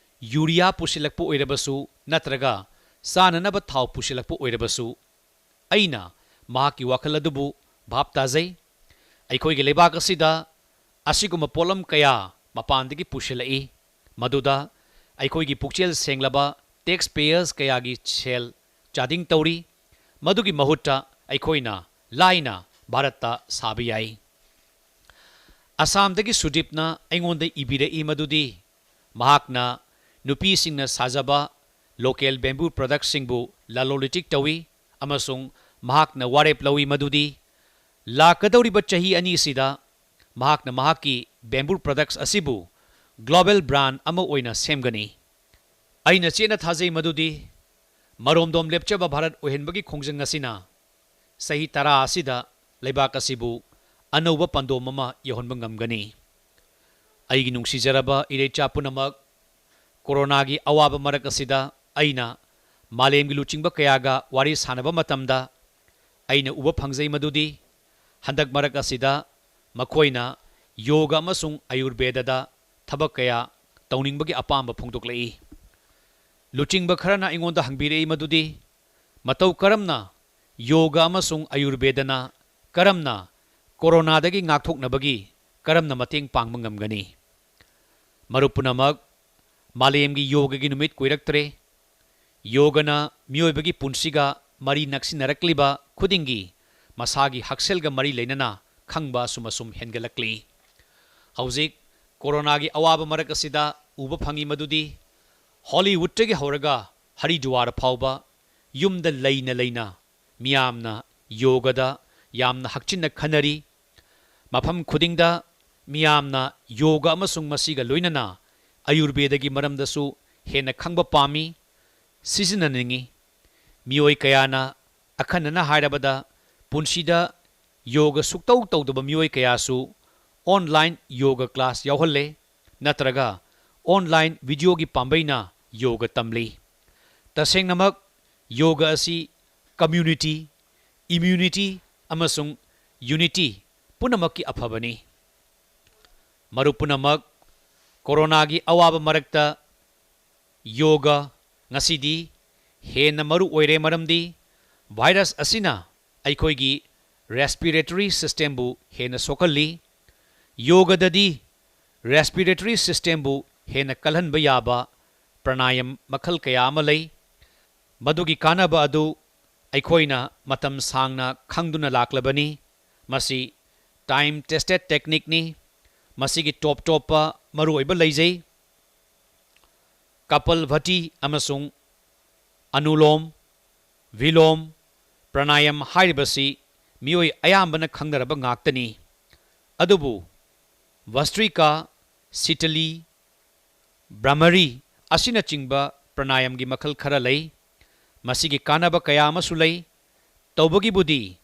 ꯌꯨꯔꯤꯌꯥ ꯄꯨꯁꯤꯜꯂꯛꯄ ꯑꯣꯏꯔꯕꯁꯨ, ꯅꯠꯇ꯭ꯔꯒ ꯆꯥꯅꯅꯕ ꯊꯥꯎ ꯄꯨꯁꯤꯜꯂꯛꯄ ꯑꯣꯏꯔꯕꯁꯨ꯫ ꯑꯩꯅ ꯃꯍꯥꯛꯀꯤ ꯋꯥꯈꯜ ꯑꯗꯨꯕꯨ ꯚꯥꯞ ꯇꯥꯖꯩ꯫ ꯑꯩꯈꯣꯏꯒꯤ ꯂꯩꯕꯥꯛ ꯑꯁꯤꯗ ꯑꯁꯤꯒꯨꯝꯕ ꯄꯣꯠꯂꯝ ꯀꯌꯥ ꯃꯄꯥꯟꯗꯒꯤ ꯄꯨꯁꯤꯜꯂꯛꯏ, ꯃꯗꯨꯗ ꯑꯩꯈꯣꯏꯒꯤ ꯄꯨꯛꯆꯦꯜ ꯁꯦꯡꯂꯕ ꯇꯦꯛꯁ ꯄꯦꯌꯔꯁ ꯀꯌꯥꯒꯤ ꯁꯦꯜ ꯆꯥꯗꯤꯡ ꯇꯧꯔꯤ꯫ ꯃꯗꯨꯒꯤ ꯃꯍꯨꯠꯇ ꯑꯩꯈꯣꯏꯅ ꯂꯥꯏꯅ ꯚꯥꯔꯠꯇ ꯁꯥꯕ ꯌꯥꯏ꯫ ꯑꯁꯥꯝꯗꯒꯤ ꯁꯨꯗꯤꯞꯅ ꯑꯩꯉꯣꯟꯗ ꯏꯕꯤꯔꯛꯏ ꯃꯗꯨꯗꯤ ꯃꯍꯥꯛꯅ ꯅꯨꯄꯤꯁꯤꯡꯅ ꯁꯥꯖꯕ ꯂꯣꯀꯦꯜ ꯕꯦꯝꯕꯨ ꯄ꯭ꯔꯗꯛꯁꯤꯡꯕꯨ ꯂꯂꯣꯟ ꯏꯇꯤꯛ ꯇꯧꯏ ꯑꯃꯁꯨꯡ ꯃꯍꯥꯛꯅ ꯋꯥꯔꯦꯞ ꯂꯧꯏ ꯃꯗꯨꯗꯤ ꯂꯥꯛꯀꯗꯧꯔꯤꯕ ꯆꯍꯤ ꯑꯅꯤꯁꯤꯗ ꯃꯍꯥꯛꯅ ꯃꯍꯥꯛꯀꯤ ꯕꯦꯝꯕꯨ ꯄ꯭ꯔꯗꯛꯁ ꯑꯁꯤꯕꯨ ꯒ꯭ꯂꯣꯕꯦꯜ ꯕ꯭ꯔꯥꯟ ꯑꯃ ꯑꯣꯏꯅ ꯁꯦꯝꯒꯅꯤ꯫ ꯑꯩꯅ ꯆꯦꯠꯅ ꯊꯥꯖꯩ ꯃꯗꯨꯗꯤ ꯃꯔꯣꯝꯗꯣꯝ ꯂꯦꯞꯆꯕ ꯚꯥꯔꯠ ꯑꯣꯏꯍꯟꯕꯒꯤ ꯈꯣꯡꯖꯪ ꯑꯁꯤꯅ ꯆꯍꯤ ꯇꯔꯥ ꯑꯁꯤꯗ ꯂꯩꯕꯥꯛ ꯑꯁꯤꯕꯨ ꯑꯅꯧꯕ ꯄꯟꯗꯣꯝ ꯑꯃ ꯌꯧꯍꯟꯕ ꯉꯝꯒꯅꯤ꯫ ꯑꯩꯒꯤ ꯅꯨꯡꯁꯤꯖꯔꯕ ꯏꯔꯩꯆꯥ ꯄꯨꯝꯅꯃꯛ, ꯀꯣꯔꯣꯅꯥꯒꯤ ꯑꯋꯥꯕ ꯃꯔꯛ ꯑꯁꯤꯗ ꯑꯩꯅ ꯃꯥꯂꯦꯝꯒꯤ ꯂꯨꯆꯤꯡꯕ ꯀꯌꯥꯒ ꯋꯥꯔꯤ ꯁꯥꯟꯅꯕ ꯃꯇꯝꯗ ꯑꯩꯅ ꯎꯕ ꯐꯪꯖꯩ ꯃꯗꯨꯗꯤ ꯍꯟꯗꯛ ꯃꯔꯛ ꯑꯁꯤꯗ ꯃꯈꯣꯏꯅ ꯌꯣꯒ ꯑꯃꯁꯨꯡ ꯑꯌꯨꯔꯕꯦꯗꯗ ꯊꯕꯛ ꯀꯌꯥ ꯇꯧꯅꯤꯡꯕꯒꯤ ꯑꯄꯥꯝꯕ ꯐꯣꯡꯗꯣꯛꯂꯛꯏ꯫ ꯂꯨꯆꯤꯡꯕ ꯈꯔꯅ ꯑꯩꯉꯣꯟꯗ ꯍꯪꯕꯤꯔꯛꯏ ꯃꯗꯨꯗꯤ ꯃꯇꯧ ꯀꯔꯝꯅ ꯌꯣꯒ ꯑꯃꯁꯨꯡ ꯑꯌꯨꯔꯕꯦꯗꯅ ꯀꯔꯝꯅ ꯀꯣꯔꯣꯅꯥꯗꯒꯤ ꯉꯥꯛꯊꯣꯛꯅꯕꯒꯤ ꯀꯔꯝꯅ ꯃꯇꯦꯡ ꯄꯥꯡꯕ ꯉꯝꯒꯅꯤ? ꯃꯔꯨꯞ ꯄꯨꯝꯅꯃꯛ, ꯃꯥꯂꯦꯝꯒꯤ ꯌꯣꯒꯒꯤ ꯅꯨꯃꯤꯠ ꯀꯨꯏꯔꯛꯇ꯭ꯔꯦ꯫ ꯌꯣꯒꯅ ꯃꯤꯑꯣꯏꯕꯒꯤ ꯄꯨꯟꯁꯤꯒ ꯃꯔꯤ ꯅꯛꯁꯤꯟꯅꯔꯛꯂꯤꯕ ꯈꯨꯗꯤꯡꯒꯤ ꯃꯁꯥꯒꯤ ꯍꯛꯁꯦꯜꯒ ꯃꯔꯤ ꯂꯩꯅꯅ ꯈꯪꯕ ꯑꯁꯨꯝ ꯑꯁꯨꯝ ꯍꯦꯟꯒꯠꯂꯛꯂꯤ꯫ ꯍꯧꯖꯤꯛ ꯀꯣꯔꯣꯅꯥꯒꯤ ꯑꯋꯥꯕ ꯃꯔꯛ ꯑꯁꯤꯗ ꯎꯕ ꯐꯪꯏ ꯃꯗꯨꯗꯤ ꯍꯣꯂꯤꯋꯨꯗꯇꯒꯤ ꯍꯧꯔꯒ ꯍꯔꯤꯗ꯭ꯋꯥꯔ ꯐꯥꯎꯕ ꯌꯨꯝꯗ ꯂꯩꯅ ꯂꯩꯅ ꯃꯤꯌꯥꯝꯅ ꯌꯣꯒꯗ ꯌꯥꯝꯅ ꯍꯛꯆꯤꯟꯅ ꯈꯟꯅꯔꯤ꯫ ꯃꯐꯝ ꯈꯨꯗꯤꯡꯗ ꯃꯤꯌꯥꯝꯅ ꯌꯣꯒ ꯑꯃꯁꯨꯡ ꯃꯁꯤꯒ ꯂꯣꯏꯅꯅ ꯑꯌꯨꯔꯕꯦꯗꯒꯤ ꯃꯔꯝꯗꯁꯨ ꯍꯦꯟꯅ ꯈꯪꯕ ꯄꯥꯝꯃꯤ, ꯁꯤꯖꯤꯟꯅꯅꯤꯡꯏ꯫ ꯃꯤꯑꯣꯏ ꯀꯌꯥꯅ, ꯑꯈꯟꯅꯅ ꯍꯥꯏꯔꯕꯗ, ꯄꯨꯟꯁꯤꯗ ꯌꯣꯒ ꯁꯨꯛꯇꯧ ꯇꯧꯗꯕ ꯃꯤꯑꯣꯏ ꯀꯌꯥꯁꯨ online ꯌꯣꯒ class ꯌꯥꯎꯍꯜꯂꯦ, ꯅꯠꯇ꯭ꯔꯒ online videoꯒꯤ ꯄꯥꯝꯕꯩꯅ ꯌꯣꯒ ꯇꯝꯂꯤ꯫ ꯇꯁꯦꯡꯅꯃꯛ, ꯌꯣꯒ ꯑꯁꯤ community, immunity ꯑꯃꯁꯨꯡ unity ꯄꯨꯝꯅꯃꯛꯀꯤ ꯑꯐꯕꯅꯤ꯫ ꯃꯔꯨꯞ ꯄꯨꯝꯅꯃꯛ, ꯀꯣꯔꯣꯅꯥꯒꯤ ꯑꯋꯥꯕ ꯃꯔꯛꯇ ꯌꯣꯒ ꯉꯁꯤꯗꯤ ꯍꯦꯟꯅ ꯃꯔꯨ ꯑꯣꯏꯔꯦ, ꯃꯔꯝꯗꯤ virus ꯑꯁꯤꯅ ꯑꯩꯈꯣꯏꯒꯤ respiratory systemꯕꯨ ꯍꯦꯟꯅ ꯁꯣꯛꯍꯜꯂꯤ꯫ ꯌꯣꯒꯗꯗꯤ respiratory systemꯕꯨ ꯍꯦꯟꯅ ꯀꯜꯍꯟꯕ ꯌꯥꯕ ꯄ꯭ꯔꯥꯅꯥꯌꯝ ꯃꯈꯜ ꯀꯌꯥ ꯑꯃ ꯂꯩ꯫ ꯃꯗꯨꯒꯤ ꯀꯥꯟꯅꯕ ꯑꯗꯨ ꯑꯩꯈꯣꯏꯅ ꯃꯇꯝ ꯁꯥꯡꯅ ꯈꯪꯗꯨꯅ ꯂꯥꯛꯂꯕꯅꯤ꯫ ꯃꯁꯤ time tested techniqueꯅꯤ꯫ ꯃꯁꯤꯒꯤ ꯇꯣꯞ ꯇꯣꯞꯄ ꯃꯔꯨꯑꯣꯏꯕ ꯂꯩꯖꯩ꯫ ꯀꯄꯜꯚꯇꯤ ꯑꯃꯁꯨꯡ ꯑꯅꯨꯂꯣꯝ ꯚꯤꯂꯣꯝ ꯄ꯭ꯔꯥꯅꯥꯌꯝ ꯍꯥꯏꯔꯤꯕꯁꯤ ꯃꯤꯑꯣꯏ ꯑꯌꯥꯝꯕꯅ ꯈꯪꯅꯔꯕ ꯉꯥꯛꯇꯅꯤ꯫ ꯑꯗꯨꯕꯨ ꯚꯁꯇ꯭ꯔꯤꯀꯥ, ꯁꯤꯇꯂꯤ, ꯚ꯭ꯔꯥꯃꯔꯤ ꯑꯁꯤꯅꯆꯤꯡꯕ ꯄ꯭ꯔꯥꯅꯥꯌꯝꯒꯤ ꯃꯈꯜ ꯈꯔ ꯂꯩ꯫ ꯃꯁꯤꯒꯤ ꯀꯥꯟꯅꯕ ꯀꯌꯥ ꯑꯃꯁꯨ ꯂꯩ꯫ ꯇꯧꯕꯒꯤꯕꯨꯗꯤ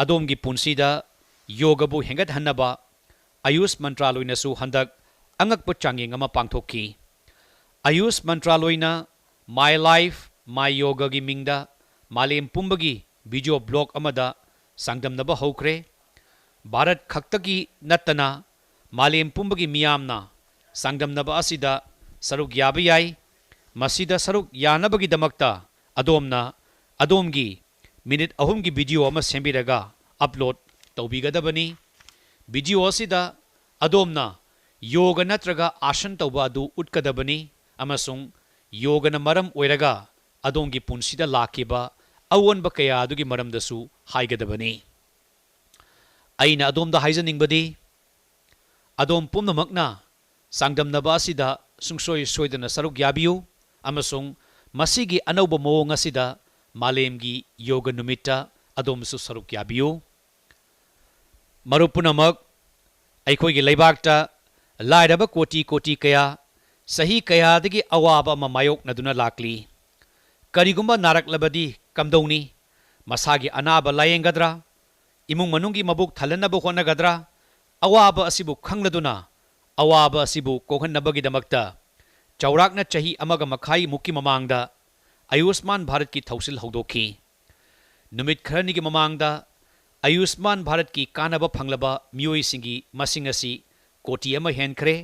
ꯑꯗꯣꯝꯒꯤ ꯄꯨꯟꯁꯤꯗ ꯌꯣꯒꯕꯨ ꯍꯦꯟꯒꯠꯍꯟꯅꯕ ꯑꯌꯨꯁ ꯃꯟꯇ꯭ꯔꯥꯂꯣꯏꯅꯁꯨ ꯍꯟꯗꯛ ꯑꯉꯛꯄ ꯆꯥꯡꯌꯦꯡ ꯑꯃ ꯄꯥꯡꯊꯣꯛꯈꯤ꯫ ꯑꯌꯨꯁ ꯃꯟꯇ꯭ꯔꯥꯂꯣꯏꯅ My Life My Yogaꯒꯤ ꯃꯤꯡꯗ ꯃꯥꯂꯦꯝ ꯄꯨꯝꯕꯒꯤ video blog ꯑꯃꯗ ꯆꯥꯡꯗꯝꯅꯕ ꯍꯧꯈ꯭ꯔꯦ꯫ ꯚꯥꯔꯠ ꯈꯛꯇꯒꯤ ꯅꯠꯇꯅ ꯃꯥꯂꯦꯝ ꯄꯨꯝꯕꯒꯤ ꯃꯤꯌꯥꯝꯅ ꯆꯥꯡꯗꯝꯅꯕ ꯑꯁꯤꯗ ꯁꯔꯨꯛ ꯌꯥꯕ ꯌꯥꯏ꯫ ꯃꯁꯤꯗ ꯁꯔꯨꯛ ꯌꯥꯅꯕꯒꯤꯗꯃꯛꯇ ꯑꯗꯣꯝꯅ ꯑꯗꯣꯝꯒꯤ minute ꯑꯍꯨꯝꯒꯤ video ꯑꯃ ꯁꯦꯝꯕꯤꯔꯒ upload ꯇꯧꯕꯤꯒꯗꯕꯅꯤ꯫ Video ꯑꯁꯤꯗ ꯑꯗꯣꯝꯅ ꯌꯣꯒ ꯅꯠꯇ꯭ꯔꯒ ꯑꯥꯁꯟ ꯇꯧꯕ ꯑꯗꯨ ꯎꯠꯀꯗꯕꯅꯤ ꯑꯃꯁꯨꯡ ꯌꯣꯒꯅ ꯃꯔꯝ ꯑꯣꯏꯔꯒ ꯑꯗꯣꯝꯒꯤ ꯄꯨꯟꯁꯤꯗ ꯂꯥꯛꯈꯤꯕ ꯑꯑꯣꯟꯕ ꯀꯌꯥ ꯑꯗꯨꯒꯤ ꯃꯔꯝꯗꯁꯨ ꯍꯥꯏꯒꯗꯕꯅꯤ꯫ ꯑꯩꯅ ꯑꯗꯣꯝꯗ ꯍꯥꯏꯖꯅꯤꯡꯕꯗꯤ, ꯑꯗꯣꯝ ꯄꯨꯝꯅꯃꯛꯅ ꯆꯥꯡꯗꯝꯅꯕ ꯑꯁꯤꯗ ꯁꯨꯡꯁꯣꯏ ꯁꯣꯏꯗꯅ ꯁꯔꯨꯛ ꯌꯥꯕꯤꯌꯨ ꯑꯃꯁꯨꯡ ꯃꯁꯤꯒꯤ ꯑꯅꯧꯕ ꯃꯑꯣꯡ ꯑꯁꯤꯗ ꯃꯥꯂꯦꯝꯒꯤ ꯌꯣꯒ ꯅꯨꯃꯤꯠꯇ ꯑꯗꯣꯝꯁꯨ ꯁꯔꯨꯛ ꯌꯥꯕꯤꯌꯨ꯫ ꯃꯔꯨꯞ ꯄꯨꯝꯅꯃꯛ, ꯑꯩꯈꯣꯏꯒꯤ ꯂꯩꯕꯥꯛꯇ ꯂꯥꯏꯔꯕ ꯀꯣꯇꯤ ꯀꯣꯇꯤ ꯀꯌꯥ ꯆꯍꯤ ꯀꯌꯥꯗꯒꯤ ꯑꯋꯥꯕ ꯑꯃ ꯃꯥꯌꯣꯛꯅꯗꯨꯅ ꯂꯥꯛꯂꯤ꯫ ꯀꯔꯤꯒꯨꯝꯕ ꯅꯥꯔꯛꯂꯕꯗꯤ ꯀꯝꯗꯧꯅꯤ? ꯃꯁꯥꯒꯤ ꯑꯅꯥꯕ ꯂꯥꯌꯦꯡꯒꯗ꯭ꯔꯥ? ꯏꯃꯨꯡ ꯃꯅꯨꯡꯒꯤ ꯃꯕꯨꯛ ꯊꯜꯍꯟꯅꯕ ꯍꯣꯠꯅꯒꯗ꯭ꯔꯥ? ꯑꯋꯥꯕ ꯑꯁꯤꯕꯨ ꯈꯪꯂꯗꯨꯅ ꯑꯋꯥꯕ ꯑꯁꯤꯕꯨ ꯀꯣꯛꯍꯟꯅꯕꯒꯤꯗꯃꯛꯇ ꯆꯥꯎꯔꯥꯛꯅ ꯆꯍꯤ ꯑꯃꯒ ꯃꯈꯥꯏꯃꯨꯛꯀꯤ ꯃꯃꯥꯡꯗ ꯑꯌꯨꯁꯃꯥꯟ ꯚꯥꯔꯠꯀꯤ ꯊꯧꯁꯤꯜ ꯍꯧꯗꯣꯛꯈꯤ꯫ ꯅꯨꯃꯤꯠ ꯈꯔꯅꯤꯒꯤ ꯃꯃꯥꯡꯗ ꯑꯌꯨꯁꯃꯥꯟ ꯚꯥꯔꯠꯀꯤ ꯀꯥꯟꯅꯕ ꯐꯪꯂꯕ ꯃꯤꯑꯣꯏꯁꯤꯡꯒꯤ ꯃꯁꯤꯡ ꯑꯁꯤ ꯀꯣꯇꯤ ꯑꯃ ꯍꯦꯟꯈ꯭ꯔꯦ꯫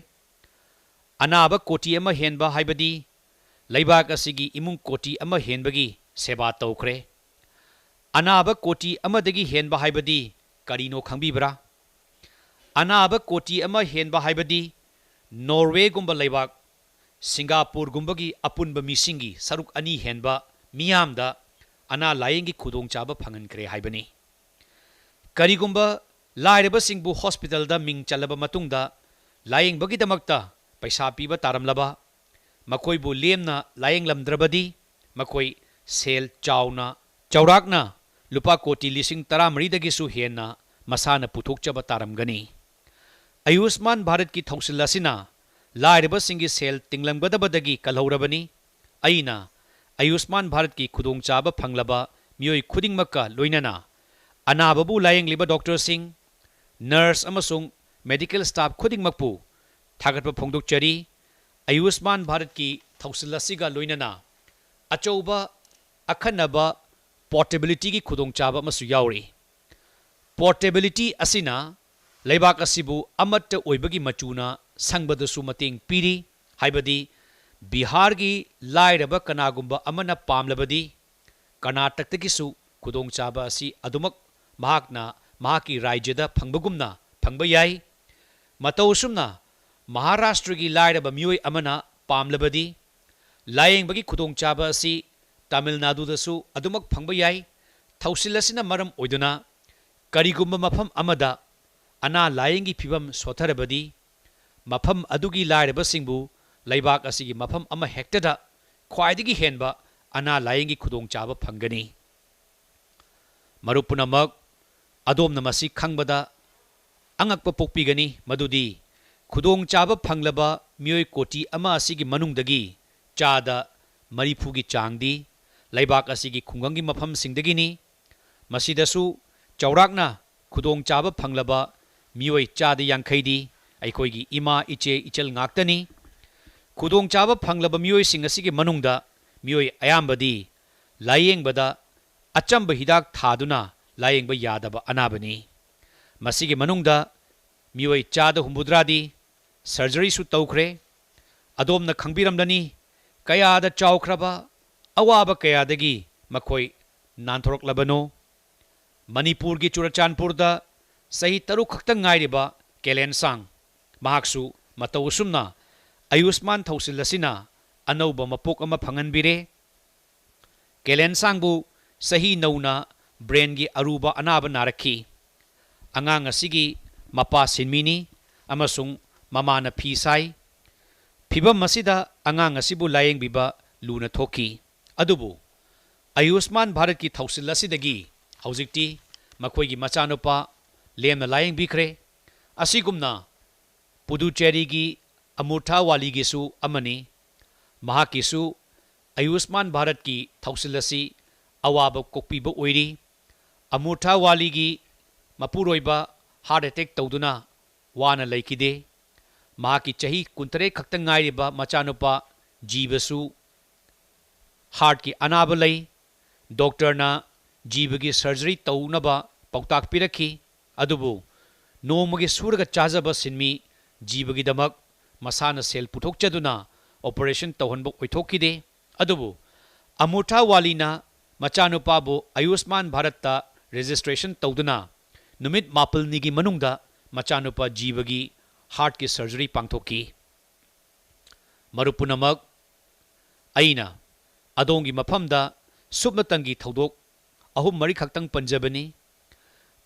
ꯑꯅꯥꯕ ꯀꯣꯇꯤ ꯑꯃ ꯍꯦꯟꯕ ꯍꯥꯏꯕꯗꯤ ꯂꯩꯕꯥꯛ ꯑꯁꯤꯒꯤ ꯏꯃꯨꯡ ꯀꯣꯇꯤ ꯑꯃ ꯍꯦꯟꯕꯒꯤ ꯁꯦꯕꯥ ꯇꯧꯈ꯭ꯔꯦ꯫ ꯑꯅꯥꯕ ꯀꯣꯇꯤ ꯑꯃꯗꯒꯤ ꯍꯦꯟꯕ ꯍꯥꯏꯕꯗꯤ ꯀꯔꯤꯅꯣ ꯈꯪꯕꯤꯕ꯭ꯔꯥ? ꯑꯅꯥꯕ ꯀꯣꯇꯤ ꯑꯃ ꯍꯦꯟꯕ ꯍꯥꯏꯕꯗꯤ ꯅꯣꯔꯋꯦꯒꯨꯝꯕ ꯂꯩꯕꯥꯛ, ꯁꯤꯡꯒꯥꯄꯨꯔꯒꯨꯝꯕꯒꯤ ꯑꯄꯨꯟꯕ ꯃꯤꯁꯤꯡꯒꯤ ꯁꯔꯨꯛ ꯑꯅꯤ ꯍꯦꯟꯕ ꯃꯤꯌꯥꯝꯗ ꯑꯅꯥ ꯂꯥꯌꯦꯡꯒꯤ ꯈꯨꯗꯣꯡꯆꯥꯕ ꯐꯪꯍꯟꯈ꯭ꯔꯦ ꯍꯥꯏꯕꯅꯤ꯫ ꯀꯔꯤꯒꯨꯝꯕ ꯂꯥꯏꯔꯕꯁꯤꯡꯕꯨ ꯍꯣꯁꯄꯤꯇꯥꯜꯗ ꯃꯤꯡ ꯆꯜꯂꯕ ꯃꯇꯨꯡꯗ ꯂꯥꯌꯦꯡꯕꯒꯤꯗꯃꯛꯇ ꯄꯩꯁꯥ ꯄꯤꯕ ꯇꯥꯔꯝꯂꯕ, ꯃꯈꯣꯏꯕꯨ ꯂꯦꯝꯅ ꯂꯥꯌꯦꯡꯂꯝꯗ꯭ꯔꯕꯗꯤ ꯃꯈꯣꯏ ꯁꯦꯜ ꯆꯥꯎꯅ, ꯆꯥꯎꯔꯥꯛꯅ ꯂꯨꯄꯥ ꯀꯣꯇꯤ ꯂꯤꯁꯤꯡ ꯇꯔꯥꯃꯔꯤꯗꯒꯤꯁꯨ ꯍꯦꯟꯅ ꯃꯁꯥꯅ ꯄꯨꯊꯣꯛꯆꯕ ꯇꯥꯔꯝꯒꯅꯤ꯫ ꯑꯌꯨꯁꯃꯥꯟ ꯚꯥꯔꯠꯀꯤ ꯊꯧꯁꯤꯜ ꯑꯁꯤꯅ ꯂꯥꯏꯔꯕꯁꯤꯡꯒꯤ ꯁꯦꯜ ꯇꯤꯡꯂꯝꯒꯗꯕꯗꯒꯤ ꯀꯜꯍꯧꯔꯕꯅꯤ꯫ ꯑꯩꯅ ꯑꯌꯨꯁꯃꯥꯟ ꯚꯥꯔꯠꯀꯤ ꯈꯨꯗꯣꯡꯆꯥꯕ ꯐꯪꯂꯕ ꯃꯤꯑꯣꯏ ꯈꯨꯗꯤꯡꯃꯛꯀ ꯂꯣꯏꯅꯅ ꯑꯅꯥꯕꯕꯨ ꯂꯥꯌꯦꯡꯂꯤꯕ ꯗꯣꯛꯇꯔꯁꯤꯡ, ꯅꯔꯁ ꯑꯃꯁꯨꯡ ꯃꯦꯗꯤꯀꯦꯜ ꯁ꯭ꯇꯥꯐ ꯈꯨꯗꯤꯡꯃꯛꯄꯨ ꯊꯥꯒꯠꯄ ꯐꯣꯡꯗꯣꯛꯆꯔꯤ꯫ ꯑꯌꯨꯁꯃꯥꯟ ꯚꯥꯔꯠꯀꯤ ꯊꯧꯁꯤꯜ ꯑꯁꯤꯒ ꯂꯣꯏꯅꯅ ꯑꯆꯧꯕ ꯑꯈꯟꯅꯕ ꯄꯣꯔꯇꯦꯕꯤꯂꯤꯇꯤꯒꯤ ꯈꯨꯗꯣꯡꯆꯥꯕ ꯑꯃꯁꯨ ꯌꯥꯎꯔꯤ꯫ ꯄꯣꯔꯇꯦꯕꯤꯂꯤꯇꯤ ꯑꯁꯤꯅ ꯂꯩꯕꯥꯛ ꯑꯁꯤꯕꯨ ꯑꯃꯠꯇ ꯑꯣꯏꯕꯒꯤ ꯃꯆꯨꯅ ꯁꯪꯕꯗꯁꯨ ꯃꯇꯦꯡ ꯄꯤꯔꯤ꯫ ꯍꯥꯏꯕꯗꯤ ꯕꯤꯍꯥꯔꯒꯤ ꯂꯥꯏꯔꯕ ꯀꯅꯥꯒꯨꯝꯕ ꯑꯃꯅ ꯄꯥꯝꯂꯕꯗꯤ ꯀꯔꯅꯥꯇꯀꯗꯒꯤꯁꯨ ꯈꯨꯗꯣꯡꯆꯥꯕ ꯑꯁꯤ ꯑꯗꯨꯃꯛ ꯃꯍꯥꯛꯅ ꯃꯍꯥꯛꯀꯤ ꯔꯥꯏꯖ꯭ꯌꯗ ꯐꯪꯕꯒꯨꯝꯅ ꯐꯪꯕ ꯌꯥꯏ꯫ ꯃꯇꯧ ꯑꯁꯨꯝꯅ ꯃꯍꯥꯔꯥꯁꯇ꯭ꯔꯒꯤ ꯂꯥꯏꯔꯕ ꯃꯤꯑꯣꯏ ꯑꯃꯅ ꯄꯥꯝꯂꯕꯗꯤ ꯂꯥꯌꯦꯡꯕꯒꯤ ꯈꯨꯗꯣꯡꯆꯥꯕ ꯑꯁꯤ ꯇꯥꯃꯤꯜ ꯅꯥꯗꯨꯗꯁꯨ ꯑꯗꯨꯃꯛ ꯐꯪꯕ ꯌꯥꯏ꯫ ꯊꯧꯁꯤꯜ ꯑꯁꯤꯅ ꯃꯔꯝ ꯑꯣꯏꯗꯨꯅ ꯀꯔꯤꯒꯨꯝꯕ ꯃꯐꯝ ꯑꯃꯗ ꯑꯅꯥ ꯂꯥꯌꯦꯡꯒꯤ ꯐꯤꯚꯝ ꯁꯣꯠꯊꯔꯕꯗꯤ ꯃꯐꯝ ꯑꯗꯨꯒꯤ ꯂꯥꯏꯔꯕꯁꯤꯡꯕꯨ ꯂꯩꯕꯥꯛ ꯑꯁꯤꯒꯤ ꯃꯐꯝ ꯑꯃ ꯍꯦꯛꯇꯗ ꯈ꯭ꯋꯥꯏꯗꯒꯤ ꯍꯦꯟꯕ ꯑꯅꯥ ꯂꯥꯌꯦꯡꯒꯤ ꯈꯨꯗꯣꯡꯆꯥꯕ ꯐꯪꯒꯅꯤ꯫ ꯃꯔꯨꯞ ꯄꯨꯝꯅꯃꯛ, ꯑꯗꯣꯝꯅ ꯃꯁꯤ ꯈꯪꯕꯗ ꯑꯉꯛꯄ ꯄꯣꯛꯄꯤꯒꯅꯤ, ꯃꯗꯨꯗꯤ ꯈꯨꯗꯣꯡꯆꯥꯕ ꯐꯪꯂꯕ ꯃꯤꯑꯣꯏ ꯀꯣꯇꯤ ꯑꯃ ꯑꯁꯤꯒꯤ ꯃꯅꯨꯡꯗꯒꯤ ꯆꯥꯗ ꯃꯔꯤꯐꯨꯒꯤ ꯆꯥꯡꯗꯤ ꯂꯩꯕꯥꯛ ꯑꯁꯤꯒꯤ ꯈꯨꯡꯒꯪꯒꯤ ꯃꯐꯝꯁꯤꯡꯗꯒꯤꯅꯤ꯫ ꯃꯁꯤꯗꯁꯨ ꯆꯥꯎꯔꯥꯛꯅ ꯈꯨꯗꯣꯡꯆꯥꯕ ꯐꯪꯂꯕ ꯃꯤꯑꯣꯏ ꯆꯥꯗ ꯌꯥꯡꯈꯩꯗꯤ ꯑꯩꯈꯣꯏꯒꯤ ꯏꯃꯥ, ꯏꯆꯦ, ꯏꯆꯜ ꯉꯥꯛꯇꯅꯤ꯫ ꯈꯨꯗꯣꯡꯆꯥꯕ ꯐꯪꯂꯕ ꯃꯤꯑꯣꯏꯁꯤꯡ ꯑꯁꯤꯒꯤ ꯃꯅꯨꯡꯗ ꯃꯤꯑꯣꯏ ꯑꯌꯥꯝꯕꯗꯤ ꯂꯥꯌꯦꯡꯕꯗ ꯑꯆꯝꯕ ꯍꯤꯗꯥꯛ ꯊꯥꯗꯨꯅ ꯂꯥꯌꯦꯡꯕ ꯌꯥꯗꯕ ꯑꯅꯥꯕꯅꯤ꯫ ꯃꯁꯤꯒꯤ ꯃꯅꯨꯡꯗ ꯃꯤꯑꯣꯏ ꯆꯥꯗ ꯍꯨꯝꯐꯨꯇꯔꯥꯗꯤ ꯁꯔꯖꯔꯤꯁꯨ ꯇꯧꯈ꯭ꯔꯦ꯫ ꯑꯗꯣꯝꯅ ꯈꯪꯕꯤꯔꯝꯂꯅꯤ, ꯀꯌꯥꯗ ꯆꯥꯎꯈ꯭ꯔꯕ ꯑꯋꯥꯕ ꯀꯌꯥꯗꯒꯤ ꯃꯈꯣꯏ ꯅꯥꯟꯊꯣꯔꯛꯂꯕꯅꯣ꯫ ꯃꯅꯤꯄꯨꯔꯒꯤ ꯆꯨꯔꯆꯥꯟꯄꯨꯔꯗ ꯆꯍꯤ ꯇꯔꯨꯛ ꯈꯛꯇ ꯉꯥꯏꯔꯤꯕ ꯀꯦꯂꯦꯟꯁꯥꯡ, ꯃꯍꯥꯛꯁꯨ ꯃꯇꯧ ꯑꯁꯨꯝꯅ ꯑꯌꯨꯁꯃꯥꯟ ꯊꯧꯁꯤꯜ ꯑꯁꯤꯅ ꯑꯅꯧꯕ ꯃꯄꯣꯛ ꯑꯃ ꯐꯪꯍꯟꯕꯤꯔꯦ꯫ ꯀꯦꯂꯦꯟꯁꯥꯡꯕꯨ ꯆꯍꯤ ꯅꯧꯅ ꯕ꯭ꯔꯦꯟꯒꯤ ꯑꯔꯨꯕ ꯑꯅꯥꯕ ꯅꯥꯔꯛꯈꯤ꯫ ꯑꯉꯥꯡ ꯑꯁꯤꯒꯤ ꯃꯄꯥ ꯁꯤꯟꯃꯤꯅꯤ ꯑꯃꯁꯨꯡ ꯃꯃꯥꯅ ꯐꯤ ꯁꯥꯏ꯫ ꯐꯤꯚꯝ ꯑꯁꯤꯗ ꯑꯉꯥꯡ ꯑꯁꯤꯕꯨ ꯂꯥꯌꯦꯡꯕꯤꯕ ꯂꯨꯅ ꯊꯣꯛꯈꯤ꯫ ꯑꯗꯨꯕꯨ ꯑꯌꯨꯁꯃꯥꯟ ꯚꯥꯔꯠꯀꯤ ꯊꯧꯁꯤꯜ ꯑꯁꯤꯗꯒꯤ ꯍꯧꯖꯤꯛꯇꯤ ꯃꯈꯣꯏꯒꯤ ꯃꯆꯥꯅꯨꯄꯥ ꯂꯦꯝꯅ ꯂꯥꯌꯦꯡꯕꯤꯈ꯭ꯔꯦ꯫ ꯑꯁꯤꯒꯨꯝꯅ ꯄꯨꯗꯨꯆꯦꯔꯤꯒꯤ ꯑꯃꯨꯔꯊꯥ ꯋꯥꯂꯤꯒꯤꯁꯨ ꯑꯃꯅꯤ꯫ ꯃꯍꯥꯛꯀꯤꯁꯨ ꯑꯌꯨꯁꯃꯥꯟ ꯚꯥꯔꯠꯀꯤ ꯊꯧꯁꯤꯜ ꯑꯁꯤ ꯑꯋꯥꯕ ꯀꯣꯛꯄꯤꯕ ꯑꯣꯏꯔꯤ꯫ ꯑꯃꯨꯔꯊꯥ ꯋꯥꯂꯤꯒꯤ ꯃꯄꯨꯔꯣꯏꯕ ꯍꯥꯔꯠ ꯑꯦꯇꯦꯛ ꯇꯧꯗꯨꯅ ꯋꯥꯅ ꯂꯩꯈꯤꯗꯦ꯫ ꯃꯍꯥꯛꯀꯤ ꯆꯍꯤ ꯀꯨꯟꯇꯔꯦꯠ ꯈꯛꯇ ꯉꯥꯏꯔꯤꯕ ꯃꯆꯥꯅꯨꯄꯥ ꯖꯤꯕꯁꯨ ꯍꯥꯔꯠꯀꯤ ꯑꯅꯥꯕ ꯂꯩ꯫ ꯗꯣꯛꯇꯔꯅ ꯖꯤꯕꯒꯤ ꯁꯔꯖꯔꯤ ꯇꯧꯅꯕ ꯄꯥꯎꯇꯥꯛ ꯄꯤꯔꯛꯈꯤ꯫ ꯑꯗꯨꯕꯨ ꯅꯣꯡꯃꯒꯤ ꯁꯨꯔꯒ ꯆꯥꯖꯕ ꯁꯤꯟꯃꯤ ꯖꯤꯕꯒꯤꯗꯃꯛ ꯃꯁꯥꯅ ꯁꯦꯜ ꯄꯨꯊꯣꯛꯆꯗꯨꯅ ꯑꯣꯄꯔꯦꯁꯟ ꯇꯧꯍꯟꯕ ꯑꯣꯏꯊꯣꯛꯈꯤꯗꯦ꯫ ꯑꯗꯨꯕꯨ ꯑꯃꯨꯔꯊꯥ ꯋꯥꯂꯤꯅ ꯃꯆꯥꯅꯨꯄꯥꯕꯨ ꯑꯌꯨꯁꯃꯥꯟ ꯚꯥꯔꯠꯇ ꯔꯦꯖꯤꯁꯇ꯭ꯔꯦꯁꯟ ꯇꯧꯗꯨꯅ ꯅꯨꯃꯤꯠ ꯃꯥꯄꯜꯅꯤꯒꯤ ꯃꯅꯨꯡꯗ ꯃꯆꯥꯅꯨꯄꯥ ꯖꯤꯕꯒꯤ ꯍꯥꯔꯠꯀꯤ ꯁꯔꯖꯔꯤ ꯄꯥꯡꯊꯣꯛꯈꯤ꯫ ꯃꯔꯨꯞ ꯄꯨꯝꯅꯃꯛ, ꯑꯩꯅ ꯑꯗꯣꯝꯒꯤ ꯃꯐꯝꯗ ꯁꯨꯞꯅꯇꯪꯒꯤ ꯊꯧꯗꯣꯛ ꯑꯍꯨꯝ ꯃꯔꯤ ꯈꯛꯇꯪ ꯄꯟꯖꯕꯅꯤ꯫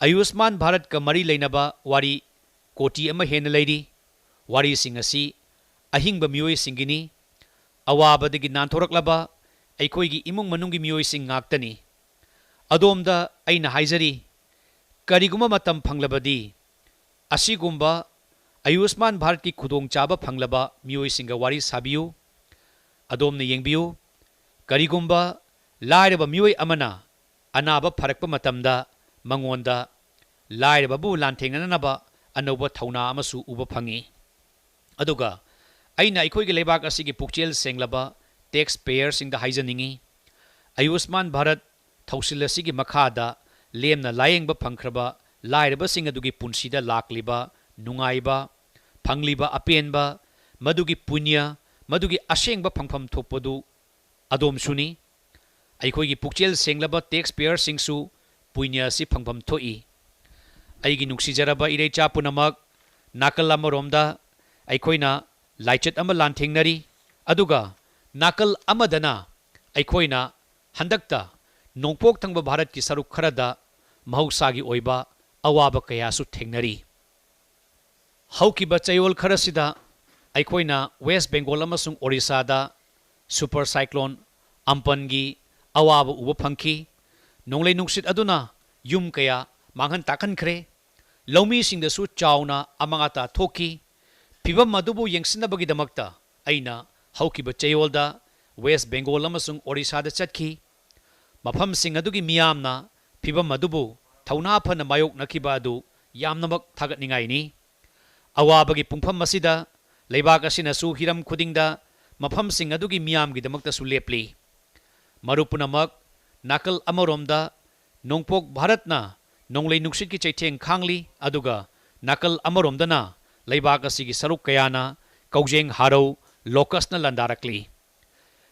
ꯑꯌꯨꯁꯃꯥꯟ ꯚꯥꯔꯠꯀ ꯃꯔꯤ ꯂꯩꯅꯕ ꯋꯥꯔꯤ ꯀꯣꯇꯤ ꯑꯃ ꯍꯦꯟꯅ ꯂꯩꯔꯤ꯫ ꯋꯥꯔꯤꯁꯤꯡ ꯑꯁꯤ ꯑꯍꯤꯡꯕ ꯃꯤꯑꯣꯏꯁꯤꯡꯒꯤꯅꯤ꯫ ꯑꯋꯥꯕꯗꯒꯤ ꯅꯥꯟꯊꯣꯔꯛꯂꯕ ꯑꯩꯈꯣꯏꯒꯤ ꯏꯃꯨꯡ ꯃꯅꯨꯡꯒꯤ ꯃꯤꯑꯣꯏꯁꯤꯡ ꯉꯥꯛꯇꯅꯤ꯫ ꯑꯗꯣꯝꯗ ꯑꯩꯅ ꯍꯥꯏꯖꯔꯤ, ꯀꯔꯤꯒꯨꯝꯕ ꯃꯇꯝ ꯐꯪꯂꯕꯗꯤ ꯑꯁꯤꯒꯨꯝꯕ ꯑꯌꯨꯁꯃꯥꯟ ꯚꯥꯔꯠꯀꯤ ꯈꯨꯗꯣꯡꯆꯥꯕ ꯐꯪꯂꯕ ꯃꯤꯑꯣꯏꯁꯤꯡꯒ ꯋꯥꯔꯤ ꯁꯥꯕꯤꯌꯨ꯫ ꯑꯗꯣꯝꯅ ꯌꯦꯡꯕꯤꯌꯨ, ꯀꯔꯤꯒꯨꯝꯕ ꯂꯥꯏꯔꯕ ꯃꯤꯑꯣꯏ ꯑꯃꯅ ꯑꯅꯥꯕ ꯐꯔꯛꯄ ꯃꯇꯝꯗ ꯃꯉꯣꯟꯗ ꯂꯥꯏꯔꯕꯕꯨ ꯂꯥꯟꯊꯦꯡꯅꯅꯕ ꯑꯅꯧꯕ ꯊꯧꯅꯥ ꯑꯃꯁꯨ ꯎꯕ ꯐꯪꯏ꯫ ꯑꯗꯨꯒ ꯑꯩꯅ ꯑꯩꯈꯣꯏꯒꯤ ꯂꯩꯕꯥꯛ ꯑꯁꯤꯒꯤ ꯄꯨꯛꯆꯦꯜ ꯁꯦꯡꯂꯕ ꯇꯦꯛꯁ ꯄꯦꯌꯔꯁꯤꯡꯗ ꯍꯥꯏꯖꯅꯤꯡꯏ, ꯑꯌꯨꯁꯃꯥꯟ ꯚꯥꯔꯠ ꯊꯧꯁꯤꯜ ꯑꯁꯤꯒꯤ ꯃꯈꯥꯗ ꯂꯦꯝꯅ ꯂꯥꯌꯦꯡꯕ ꯐꯪꯈ꯭ꯔꯕ ꯂꯥꯏꯔꯕꯁꯤꯡ ꯑꯗꯨꯒꯤ ꯄꯨꯟꯁꯤꯗ ꯂꯥꯛꯂꯤꯕ ꯅꯨꯡꯉꯥꯏꯕ, ꯐꯪꯂꯤꯕ ꯑꯄꯦꯟꯕ, ꯃꯗꯨꯒꯤ ꯄꯨꯅ꯭ꯌ, ꯃꯗꯨꯒꯤ ꯑꯁꯦꯡꯕ ꯐꯪꯐꯝ ꯊꯣꯛꯄꯗꯨ ꯑꯗꯣꯝꯁꯨꯅꯤ꯫ ꯑꯩꯈꯣꯏꯒꯤ ꯄꯨꯛꯆꯦꯜ ꯁꯦꯡꯂꯕ ꯇꯦꯛꯁ ꯄꯦꯌꯔꯁꯤꯡꯁꯨ ꯄꯨꯅ꯭ꯌ ꯑꯁꯤ ꯐꯪꯐꯝ ꯊꯣꯛꯏ꯫ ꯑꯩꯒꯤ ꯅꯨꯡꯁꯤꯖꯔꯕ ꯏꯔꯩꯆꯥ ꯄꯨꯝꯅꯃꯛ, ꯅꯥꯀꯜ ꯑꯃꯔꯣꯝꯗ ꯑꯩꯈꯣꯏꯅ ꯂꯥꯏꯆꯠ ꯑꯃ ꯂꯥꯟꯊꯦꯡꯅꯔꯤ, ꯑꯗꯨꯒ ꯅꯥꯀꯜ ꯑꯃꯗꯅ ꯑꯩꯈꯣꯏꯅ ꯍꯟꯗꯛꯇ ꯅꯣꯡꯄꯣꯛ ꯊꯪꯕ ꯚꯥꯔꯠꯀꯤ ꯁꯔꯨꯛ ꯈꯔꯗ ꯃꯍꯧꯁꯥꯒꯤ ꯑꯣꯏꯕ ꯑꯋꯥꯕ ꯀꯌꯥꯁꯨ ꯊꯦꯡꯅꯔꯤ꯫ ꯍꯧꯈꯤꯕ ꯆꯌꯣꯜ ꯈꯔꯁꯤꯗ ꯑꯩꯈꯣꯏꯅ ꯋꯦꯁ ꯕꯦꯡꯒꯣꯜ ꯑꯃꯁꯨꯡ ꯑꯣꯔꯤꯁꯥꯗ ꯁꯨꯄꯔ ꯁꯥꯏꯀ꯭ꯂꯣꯟ ꯑꯝꯄꯟꯒꯤ ꯑꯋꯥꯕ ꯎꯕ ꯐꯪꯈꯤ꯫ ꯅꯣꯡꯂꯩ ꯅꯨꯡꯁꯤꯠ ꯑꯗꯨꯅ ꯌꯨꯝ ꯀꯌꯥ ꯃꯥꯡꯍꯟ ꯇꯥꯛꯍꯟꯈ꯭ꯔꯦ꯫ ꯂꯧꯃꯤꯁꯤꯡꯗꯁꯨ ꯆꯥꯎꯅ ꯑꯃꯥꯡ ꯑꯇꯥ ꯊꯣꯛꯈꯤ꯫ ꯐꯤꯚꯝ ꯑꯗꯨꯕꯨ ꯌꯦꯡꯁꯤꯟꯅꯕꯒꯤꯗꯃꯛꯇ ꯑꯩꯅ ꯍꯧꯈꯤꯕ ꯆꯌꯣꯜꯗ ꯋꯦꯁ ꯕꯦꯡꯒꯣꯜ ꯑꯃꯁꯨꯡ ꯑꯣꯔꯤꯁꯥꯗ ꯆꯠꯈꯤ꯫ ꯃꯐꯝꯁꯤꯡ ꯑꯗꯨꯒꯤ ꯃꯤꯌꯥꯝꯅ ꯐꯤꯚꯝ ꯑꯗꯨꯕꯨ ꯊꯧꯅꯥ ꯐꯅ ꯃꯥꯌꯣꯛꯅꯈꯤꯕ ꯑꯗꯨ ꯌꯥꯝꯅꯃꯛ ꯊꯥꯒꯠꯅꯤꯡꯉꯥꯏꯅꯤ꯫ ꯑꯋꯥꯕꯒꯤ ꯄꯨꯡꯐꯝ ꯑꯁꯤꯗ ꯂꯩꯕꯥꯛ ꯑꯁꯤꯅꯁꯨ ꯍꯤꯔꯝ ꯈꯨꯗꯤꯡꯗ ꯃꯐꯝꯁꯤꯡ ꯑꯗꯨꯒꯤ ꯃꯤꯌꯥꯝꯒꯤꯗꯃꯛꯇꯁꯨ ꯂꯦꯞꯂꯤ꯫ ꯃꯔꯨꯞ ꯄꯨꯝꯅꯃꯛ, ꯅꯥꯀꯜ ꯑꯃꯔꯣꯝꯗ ꯅꯣꯡꯄꯣꯛ ꯚꯥꯔꯠꯅ ꯅꯣꯡꯂꯩ ꯅꯨꯡꯁꯤꯠꯀꯤ ꯆꯩꯊꯦꯡ ꯈꯥꯡꯂꯤ, ꯑꯗꯨꯒ ꯅꯥꯀꯜ ꯑꯃꯔꯣꯝꯗꯅ ꯂꯩꯕꯥꯛ ꯑꯁꯤꯒꯤ ꯁꯔꯨꯛ ꯀꯌꯥꯅ ꯀꯧꯖꯦꯡ ꯍꯥꯔꯧ, ꯂꯣꯀꯁꯅ ꯂꯥꯟꯗꯥꯔꯛꯂꯤ꯫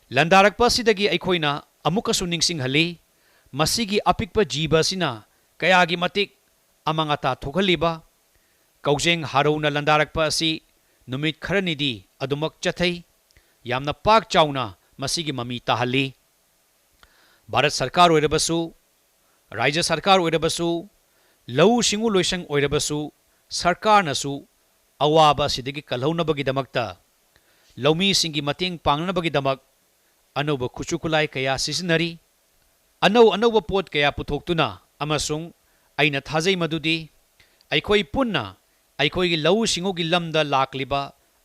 ꯂꯥꯟꯗꯥꯔꯛꯄ ꯑꯁꯤꯗꯒꯤ ꯑꯩꯈꯣꯏꯅ ꯑꯃꯨꯛꯀꯁꯨ ꯅꯤꯡꯁꯤꯡꯍꯜꯂꯤ, ꯃꯁꯤꯒꯤ ꯑꯄꯤꯛꯄ ꯖꯤꯕ ꯑꯁꯤꯅ ꯀꯌꯥꯒꯤ ꯃꯇꯤꯛ ꯑꯃꯥꯡ ꯑꯇꯥ ꯊꯣꯛꯍꯜꯂꯤꯕ꯫ ꯀꯧꯖꯦꯡ ꯍꯥꯔꯧꯅ ꯂꯥꯟꯗꯥꯔꯛꯄ ꯑꯁꯤ ꯅꯨꯃꯤꯠ ꯈꯔꯅꯤꯗꯤ ꯑꯗꯨꯃꯛ ꯆꯠꯊꯩ꯫ ꯌꯥꯝꯅ ꯄꯥꯛ ꯆꯥꯎꯅ ꯃꯁꯤꯒꯤ ꯃꯃꯤ ꯇꯥꯍꯜꯂꯤ꯫ ꯚꯥꯔꯠ ꯁꯔꯀꯥꯔ ꯑꯣꯏꯔꯕꯁꯨ, ꯔꯥꯖ꯭ꯌ ꯁꯔꯀꯥꯔ ꯑꯣꯏꯔꯕꯁꯨ, ꯂꯧꯎ ꯁꯤꯡꯎ ꯂꯣꯏꯁꯪ ꯑꯣꯏꯔꯕꯁꯨ, ꯁꯔꯀꯥꯔꯅꯁꯨ ꯑꯋꯥꯕ ꯑꯁꯤꯗꯒꯤ ꯀꯜꯍꯧꯅꯕꯒꯤꯗꯃꯛꯇ, ꯂꯧꯃꯤꯁꯤꯡꯒꯤ ꯃꯇꯦꯡ ꯄꯥꯡꯅꯅꯕꯒꯤꯗꯃꯛ ꯑꯅꯧꯕ ꯈꯨꯠꯁꯨ ꯈꯨꯠꯂꯥꯏ ꯀꯌꯥ ꯁꯤꯖꯤꯟꯅꯔꯤ꯫ ꯑꯅꯧ ꯑꯅꯧꯕ ꯄꯣꯠ ꯀꯌꯥ ꯄꯨꯊꯣꯛꯇꯨꯅ, ꯑꯃꯁꯨꯡ ꯑꯩꯅ ꯊꯥꯖꯩ ꯃꯗꯨꯗꯤ ꯑꯩꯈꯣꯏ ꯄꯨꯟꯅ ꯑꯩꯈꯣꯏꯒꯤ ꯂꯧꯎ ꯁꯤꯡꯎꯒꯤ ꯂꯝꯗ ꯂꯥꯛꯂꯤꯕ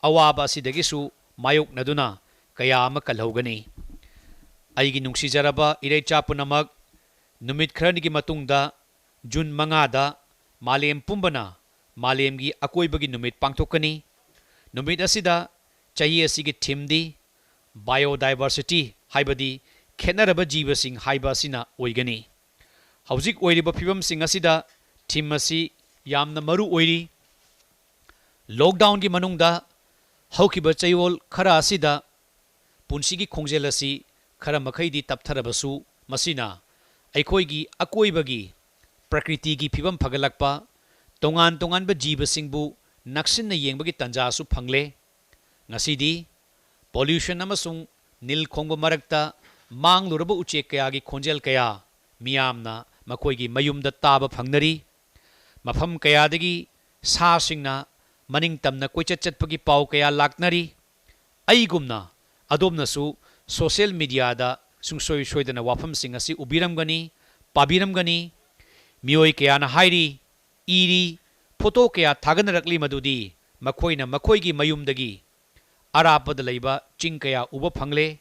ꯑꯋꯥꯕ ꯑꯁꯤꯗꯒꯤꯁꯨ ꯃꯥꯌꯣꯛꯅꯗꯨꯅ ꯀꯌꯥ ꯑꯃ ꯀꯜꯍꯧꯒꯅꯤ꯫ ꯑꯩꯒꯤ ꯅꯨꯡꯁꯤꯖꯔꯕ ꯏꯔꯩꯆꯥ ꯄꯨꯝꯅꯃꯛ, ꯅꯨꯃꯤꯠ ꯈꯔꯅꯤꯒꯤ ꯃꯇꯨꯡꯗ, ꯖꯨꯟ ꯃꯉꯥꯗ, ꯃꯥꯂꯦꯝ ꯄꯨꯝꯕꯅ ꯃꯥꯂꯦꯝꯒꯤ ꯑꯀꯣꯏꯕꯒꯤ ꯅꯨꯃꯤꯠ ꯄꯥꯡꯊꯣꯛꯀꯅꯤ꯫ ꯅꯨꯃꯤꯠ ꯑꯁꯤꯗ ꯆꯍꯤ ꯑꯁꯤꯒꯤ ꯊꯤꯝꯗꯤ Biodiversity, ꯍꯥꯏꯕꯗꯤ ꯈꯦꯠꯅꯔꯕ ꯖꯤꯕꯁꯤꯡ ꯍꯥꯏꯕ ꯑꯁꯤꯅ ꯑꯣꯏꯒꯅꯤ꯫ ꯍꯧꯖꯤꯛ ꯑꯣꯏꯔꯤꯕ ꯐꯤꯕꯝꯁꯤꯡ ꯑꯁꯤꯗ ꯊꯤꯝ ꯑꯁꯤ ꯌꯥꯝꯅ ꯃꯔꯨ ꯑꯣꯏꯔꯤ꯫ ꯂꯣꯛꯗꯥꯎꯟꯒꯤ ꯃꯅꯨꯡꯗ ꯍꯧꯈꯤꯕ ꯆꯌꯣꯜ ꯈꯔ ꯑꯁꯤꯗ ꯄꯨꯟꯁꯤꯒꯤ ꯈꯣꯡꯖꯦꯜ ꯑꯁꯤ ꯈꯔ ꯃꯈꯩꯗꯤ ꯇꯞꯊꯔꯕꯁꯨ, ꯃꯁꯤꯅ ꯑꯩꯈꯣꯏꯒꯤ ꯑꯀꯣꯏꯕꯒꯤ ꯄ꯭ꯔꯀ꯭ꯔꯤꯇꯤꯒꯤ ꯐꯤꯕꯝ ꯐꯒꯠꯂꯛꯄ, ꯇꯣꯉꯥꯟ ꯇꯣꯉꯥꯟꯕ ꯖꯤꯕꯁꯤꯡꯕꯨ ꯅꯛꯁꯤꯟꯅ ꯌꯦꯡꯕꯒꯤ ꯇꯥꯟꯖꯥꯁꯨ ꯐꯪꯂꯦ꯫ ꯉꯁꯤꯗꯤ ꯄꯣꯂ꯭ꯌꯨꯁꯟ ꯑꯃꯁꯨꯡ ꯅꯤꯜ ꯈꯣꯡꯕ ꯃꯔꯛꯇ ꯃꯥꯡꯂꯨꯔꯕ ꯎꯆꯦꯛ ꯀꯌꯥꯒꯤ ꯈꯣꯟꯖꯦꯜ ꯀꯌꯥ ꯃꯤꯌꯥꯝꯅ ꯃꯈꯣꯏꯒꯤ ꯃꯌꯨꯝꯗ ꯇꯥꯕ ꯐꯪꯅꯔꯤ꯫ ꯃꯐꯝ ꯀꯌꯥꯗꯒꯤ ꯁꯥꯁꯤꯡꯅ ꯃꯅꯤꯡ ꯇꯝꯅ ꯀꯣꯏꯆꯠ ꯆꯠꯄꯒꯤ ꯄꯥꯎ ꯀꯌꯥ ꯂꯥꯛꯅꯔꯤ꯫ ꯑꯩꯒꯨꯝꯅ ꯑꯗꯣꯝꯅꯁꯨ ꯁꯣꯁꯤꯌꯦꯜ ꯃꯤꯗꯤꯌꯥꯗ ꯁꯨꯡꯁꯣꯏ ꯁꯣꯏꯗꯅ ꯋꯥꯐꯝꯁꯤꯡ ꯑꯁꯤ ꯎꯕꯤꯔꯝꯒꯅꯤ, ꯄꯥꯕꯤꯔꯝꯒꯅꯤ꯫ ꯃꯤꯑꯣꯏ ꯀꯌꯥꯅ ꯍꯥꯏꯔꯤ, ꯏꯔꯤ, ꯐꯣꯇꯣ ꯀꯌꯥ ꯊꯥꯒꯠꯅꯔꯛꯂꯤ ꯃꯗꯨꯗꯤ ꯃꯈꯣꯏꯅ ꯃꯈꯣꯏꯒꯤ ꯃꯌꯨꯝꯗꯒꯤ ꯑꯔꯥꯞꯄꯗ ꯂꯩꯕ ꯆꯤꯡ ꯀꯌꯥ ꯎꯕ ꯐꯪꯂꯦ,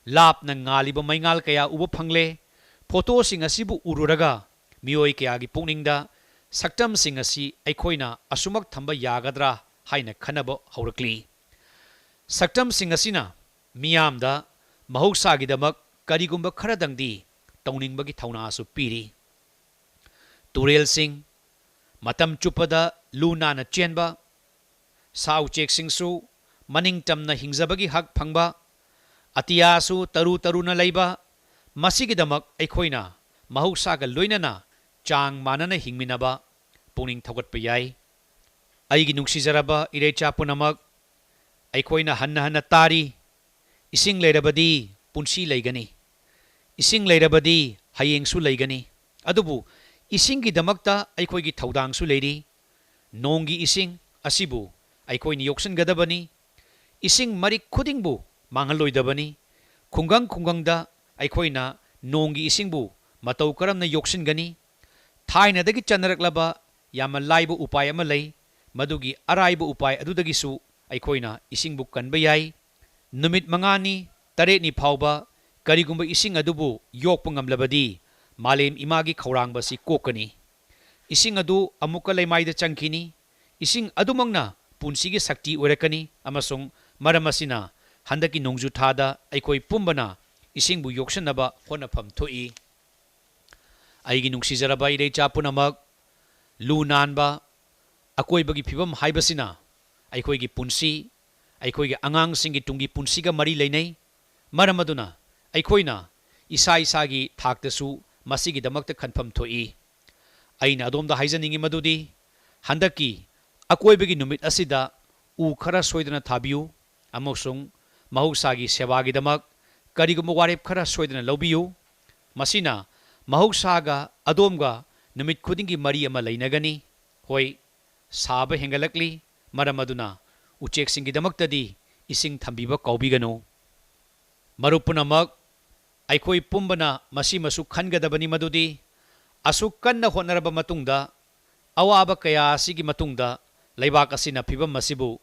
ꯂꯥꯞꯅ ꯉꯥꯜꯂꯤꯕ ꯃꯩꯉꯥꯜ ꯀꯌꯥ ꯎꯕ ꯐꯪꯂꯦ꯫ ꯐꯣꯇꯣꯁꯤꯡ ꯑꯁꯤꯕꯨ ꯎꯔꯨꯔꯒ ꯃꯤꯑꯣꯏ ꯀꯌꯥꯒꯤ ꯄꯨꯛꯅꯤꯡꯗ ꯁꯛꯇꯝꯁꯤꯡ ꯑꯁꯤ ꯑꯩꯈꯣꯏꯅ ꯑꯁꯨꯃꯛ ꯊꯝꯕ ꯌꯥꯒꯗ꯭ꯔꯥ ꯍꯥꯏꯅ ꯈꯟꯅꯕ ꯍꯧꯔꯛꯂꯤ꯫ ꯁꯛꯇꯝꯁꯤꯡ ꯑꯁꯤꯅ ꯃꯤꯌꯥꯝꯗ ꯃꯍꯧꯁꯥꯒꯤꯗꯃꯛ ꯀꯔꯤꯒꯨꯝꯕ ꯈꯔꯗꯪꯗꯤ ꯇꯧꯅꯤꯡꯕꯒꯤ ꯊꯧꯅꯥꯁꯨ ꯄꯤꯔꯤ꯫ ꯇꯨꯔꯦꯜꯁꯤꯡ ꯃꯇꯝ ꯆꯨꯞꯄꯗ ꯂꯨ ꯅꯥꯟꯅ ꯆꯦꯟꯕ, ꯁꯥ ꯎꯆꯦꯛꯁꯤꯡꯁꯨ ꯃꯅꯤꯡꯇꯝꯅ ꯍꯤꯡꯖꯕꯒꯤ ꯍꯛ ꯐꯪꯕ, ꯑꯇꯤꯌꯥꯁꯨ ꯇꯔꯨ ꯇꯔꯨꯅ ꯂꯩꯕ, ꯃꯁꯤꯒꯤꯗꯃꯛ ꯑꯩꯈꯣꯏꯅ ꯃꯍꯧꯁꯥꯒ ꯂꯣꯏꯅꯅ ꯆꯥꯡ ꯃꯥꯟꯅꯅ ꯍꯤꯡꯃꯤꯟꯅꯕ ꯄꯨꯛꯅꯤꯡ ꯊꯧꯒꯠꯄ ꯌꯥꯏ꯫ ꯑꯩꯒꯤ ꯅꯨꯡꯁꯤꯖꯔꯕ ꯏꯔꯩꯆꯥ ꯄꯨꯝꯅꯃꯛ, ꯑꯩꯈꯣꯏꯅ ꯍꯟꯅ ꯍꯟꯅ ꯇꯥꯔꯤ, "ꯏꯁꯤꯡ ꯂꯩꯔꯕꯗꯤ ꯄꯨꯟꯁꯤ ꯂꯩꯒꯅꯤ, ꯏꯁꯤꯡ ꯂꯩꯔꯕꯗꯤ ꯍꯌꯦꯡꯁꯨ ꯂꯩꯒꯅꯤ"꯫ ꯑꯗꯨꯕꯨ ꯏꯁꯤꯡꯒꯤꯗꯃꯛꯇ ꯑꯩꯈꯣꯏꯒꯤ ꯊꯧꯗꯥꯡꯁꯨ ꯂꯩꯔꯤ꯫ ꯅꯣꯡꯒꯤ ꯏꯁꯤꯡ ꯑꯁꯤꯕꯨ ꯑꯩꯈꯣꯏꯅ ꯌꯣꯛꯁꯤꯟꯒꯗꯕꯅꯤ꯫ ꯏꯁꯤꯡ ꯃꯔꯤꯛ ꯈꯨꯗꯤꯡꯕꯨ ꯃꯥꯡꯍꯜꯂꯣꯏꯗꯕꯅꯤ꯫ ꯈꯨꯡꯒꯪ ꯈꯨꯡꯒꯪꯗ ꯑꯩꯈꯣꯏꯅ ꯅꯣꯡꯒꯤ ꯏꯁꯤꯡꯕꯨ ꯃꯇꯧ ꯀꯔꯝꯅ ꯌꯣꯛꯁꯤꯟꯒꯅꯤ? ꯊꯥꯏꯅꯗꯒꯤ ꯆꯠꯅꯔꯛꯂꯕ ꯌꯥꯝꯅ ꯂꯥꯏꯕ ꯎꯄꯥꯏ ꯑꯃ ꯂꯩ꯫ ꯃꯗꯨꯒꯤ ꯑꯔꯥꯏꯕ ꯎꯄꯥꯏ ꯑꯗꯨꯗꯒꯤꯁꯨ ꯑꯩꯈꯣꯏꯅ ꯏꯁꯤꯡꯕꯨ ꯀꯟꯕ ꯌꯥꯏ꯫ ꯅꯨꯃꯤꯠ ꯃꯉꯥꯅꯤ, ꯇꯔꯦꯠꯅꯤ ꯐꯥꯎꯕ ꯀꯔꯤꯒꯨꯝꯕ ꯏꯁꯤꯡ ꯑꯗꯨꯕꯨ ꯌꯣꯛꯄ ꯉꯝꯂꯕꯗꯤ, ꯃꯥꯂꯦꯝ ꯏꯃꯥꯒꯤ ꯈꯧꯔꯥꯡꯕꯁꯤ ꯀꯣꯛꯀꯅꯤ꯫ ꯏꯁꯤꯡ ꯑꯗꯨ ꯑꯃꯨꯛꯀ ꯂꯩꯃꯥꯏꯗ ꯆꯪꯈꯤꯅꯤ꯫ ꯏꯁꯤꯡ ꯑꯗꯨꯃꯛꯅ ꯄꯨꯟꯁꯤꯒꯤ ꯁꯛꯇꯤ ꯑꯣꯏꯔꯛꯀꯅꯤ, ꯑꯃꯁꯨꯡ ꯃꯔꯝ ꯑꯁꯤꯅ ꯍꯟꯗꯛꯀꯤ ꯅꯣꯡꯖꯨ ꯊꯥꯗ ꯑꯩꯈꯣꯏ ꯄꯨꯝꯕꯅ ꯏꯁꯤꯡꯕꯨ ꯌꯣꯛꯁꯟꯅꯕ ꯍꯣꯠꯅꯐꯝ ꯊꯣꯛꯏ꯫ ꯑꯩꯒꯤ ꯅꯨꯡꯁꯤꯖꯔꯕ ꯏꯔꯩꯆꯥ ꯄꯨꯝꯅꯃꯛ, ꯂꯨ ꯅꯥꯟꯕ ꯑꯀꯣꯏꯕꯒꯤ ꯐꯤꯕꯝ ꯍꯥꯏꯕꯁꯤꯅ ꯑꯩꯈꯣꯏꯒꯤ ꯄꯨꯟꯁꯤ, ꯑꯩꯈꯣꯏꯒꯤ ꯑꯉꯥꯡꯁꯤꯡꯒꯤ ꯇꯨꯡꯒꯤ ꯄꯨꯟꯁꯤꯒ ꯃꯔꯤ ꯂꯩꯅꯩ꯫ ꯃꯔꯝ ꯑꯗꯨꯅ ꯑꯩꯈꯣꯏꯅ ꯏꯁꯥ ꯏꯁꯥꯒꯤ ꯊꯥꯛꯇꯁꯨ ꯃꯁꯤꯒꯤꯗꯃꯛꯇ ꯈꯟꯐꯝ ꯊꯣꯛꯏ꯫ ꯑꯩꯅ ꯑꯗꯣꯝꯗ ꯍꯥꯏꯖꯅꯤꯡꯉꯤ ꯃꯗꯨꯗꯤ, ꯍꯟꯗꯛꯀꯤ ꯑꯀꯣꯏꯕꯒꯤ ꯅꯨꯃꯤꯠ ꯑꯁꯤꯗ ꯎ ꯈꯔ ꯁꯣꯏꯗꯅ ꯊꯥꯕꯤꯌꯨ, ꯑꯃꯁꯨꯡ ꯃꯍꯧꯁꯥꯒꯤ ꯁꯦꯕꯥꯒꯤꯗꯃꯛ ꯀꯔꯤꯒꯨꯝꯕ ꯋꯥꯔꯦꯞ ꯈꯔ ꯁꯣꯏꯗꯅ ꯂꯧꯕꯤꯌꯨ꯫ ꯃꯁꯤꯅ ꯃꯍꯧꯁꯥꯒ ꯑꯗꯣꯝꯒ ꯅꯨꯃꯤꯠ ꯈꯨꯗꯤꯡꯒꯤ ꯃꯔꯤ ꯑꯃ ꯂꯩꯅꯒꯅꯤ꯫ ꯍꯣꯏ, ꯁꯥꯕ ꯍꯦꯟꯒꯠꯂꯛꯂꯤ, ꯃꯔꯝ ꯑꯗꯨꯅ ꯎꯆꯦꯛꯁꯤꯡꯒꯤꯗꯃꯛꯇꯗꯤ ꯏꯁꯤꯡ ꯊꯝꯕꯤꯕ ꯀꯥꯎꯕꯤꯒꯅꯨ꯫ ꯃꯔꯨꯞ ꯄꯨꯝꯅꯃꯛ, ꯑꯩꯈꯣꯏ ꯄꯨꯝꯕꯅ ꯃꯁꯤꯃꯁꯨ ꯈꯟꯒꯗꯕꯅꯤ ꯃꯗꯨꯗꯤ, ꯑꯁꯨꯛ ꯀꯟꯅ ꯍꯣꯠꯅꯔꯕ ꯃꯇꯨꯡꯗ, ꯑꯋꯥꯕ ꯀꯌꯥ ꯑꯁꯤꯒꯤ ꯃꯇꯨꯡꯗ, ꯂꯩꯕꯥꯛ ꯑꯁꯤꯅ ꯐꯤꯕꯝ ꯑꯁꯤꯕꯨ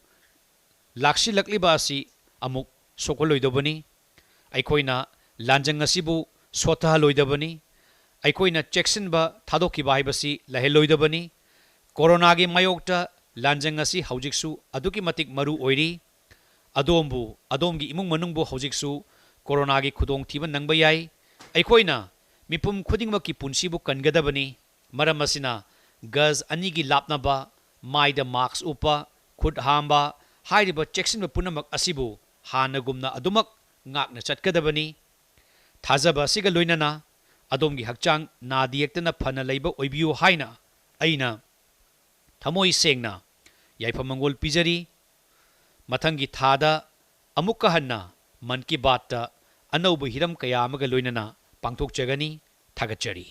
ꯂꯥꯛꯁꯤꯜꯂꯛꯂꯤꯕ ꯑꯁꯤ ꯑꯃꯨꯛ ꯁꯣꯛꯍꯜꯂꯣꯏꯗꯕꯅꯤ꯫ ꯑꯩꯈꯣꯏꯅ ꯂꯥꯟꯖꯪ ꯑꯁꯤꯕꯨ ꯁꯣꯠꯊꯍꯜꯂꯣꯏꯗꯕꯅꯤ꯫ ꯑꯩꯈꯣꯏꯅ ꯆꯦꯛꯁꯤꯟꯕ ꯊꯥꯗꯣꯛꯈꯤꯕ ꯍꯥꯏꯕꯁꯤ ꯂꯩꯍꯜꯂꯣꯏꯗꯕꯅꯤ꯫ ꯀꯣꯔꯣꯅꯥꯒꯤ ꯃꯥꯌꯣꯛꯇ ꯂꯥꯟꯖꯪ ꯑꯁꯤ ꯍꯧꯖꯤꯛꯁꯨ ꯑꯗꯨꯛꯀꯤ ꯃꯇꯤꯛ ꯃꯔꯨ ꯑꯣꯏꯔꯤ꯫ ꯑꯗꯣꯝꯕꯨ, ꯑꯗꯣꯝꯒꯤ ꯏꯃꯨꯡ ꯃꯅꯨꯡꯕꯨ ꯍꯧꯖꯤꯛꯁꯨ ꯀꯣꯔꯣꯅꯥꯒꯤ ꯈꯨꯗꯣꯡꯊꯤꯕ ꯅꯪꯕ ꯌꯥꯏ꯫ ꯑꯩꯈꯣꯏꯅ ꯃꯤꯄꯨꯝ ꯈꯨꯗꯤꯡꯃꯛꯀꯤ ꯄꯨꯟꯁꯤꯕꯨ ꯀꯟꯒꯗꯕꯅꯤ꯫ ꯃꯔꯝ ꯑꯁꯤꯅ ꯒꯖ ꯑꯅꯤꯒꯤ ꯂꯥꯞꯅꯕ, ꯃꯥꯏꯗ ꯃꯥꯛꯁ ꯎꯞꯄ, ꯈꯨꯠ ꯍꯥꯝꯕ ꯍꯥꯏꯔꯤꯕ ꯆꯦꯛꯁꯤꯟꯕ ꯄꯨꯝꯅꯃꯛ ꯑꯁꯤꯕꯨ ꯍꯥꯟꯅꯒꯨꯝꯅ ꯑꯗꯨꯃꯛ ꯉꯥꯛꯅ ꯆꯠꯀꯗꯕꯅꯤ꯫ ꯊꯥꯖꯕ ꯑꯁꯤꯒ ꯂꯣꯏꯅꯅ ꯑꯗꯣꯝꯒꯤ ꯍꯛꯆꯥꯡ ꯅꯥꯗ ꯌꯦꯛꯇꯅ ꯐꯅ ꯂꯩꯕ ꯑꯣꯏꯕꯤꯌꯨ ꯍꯥꯏꯅ ꯑꯩꯅ ꯊꯃꯣꯏ ꯁꯦꯡꯅ ꯌꯥꯏꯐ ꯃꯪꯒꯣꯜ ꯄꯤꯖꯔꯤ꯫ ꯃꯊꯪꯒꯤ ꯊꯥꯗ ꯑꯃꯨꯛꯀ ꯍꯟꯅ ꯃꯟ ꯀꯤ ꯕꯥꯠꯇ ꯑꯅꯧꯕ ꯍꯤꯔꯝ ꯀꯌꯥ ꯑꯃꯒ ꯂꯣꯏꯅꯅ ꯄꯥꯡꯊꯣꯛꯆꯒꯅꯤ꯫ ꯊꯥꯒꯠꯆꯔꯤ꯫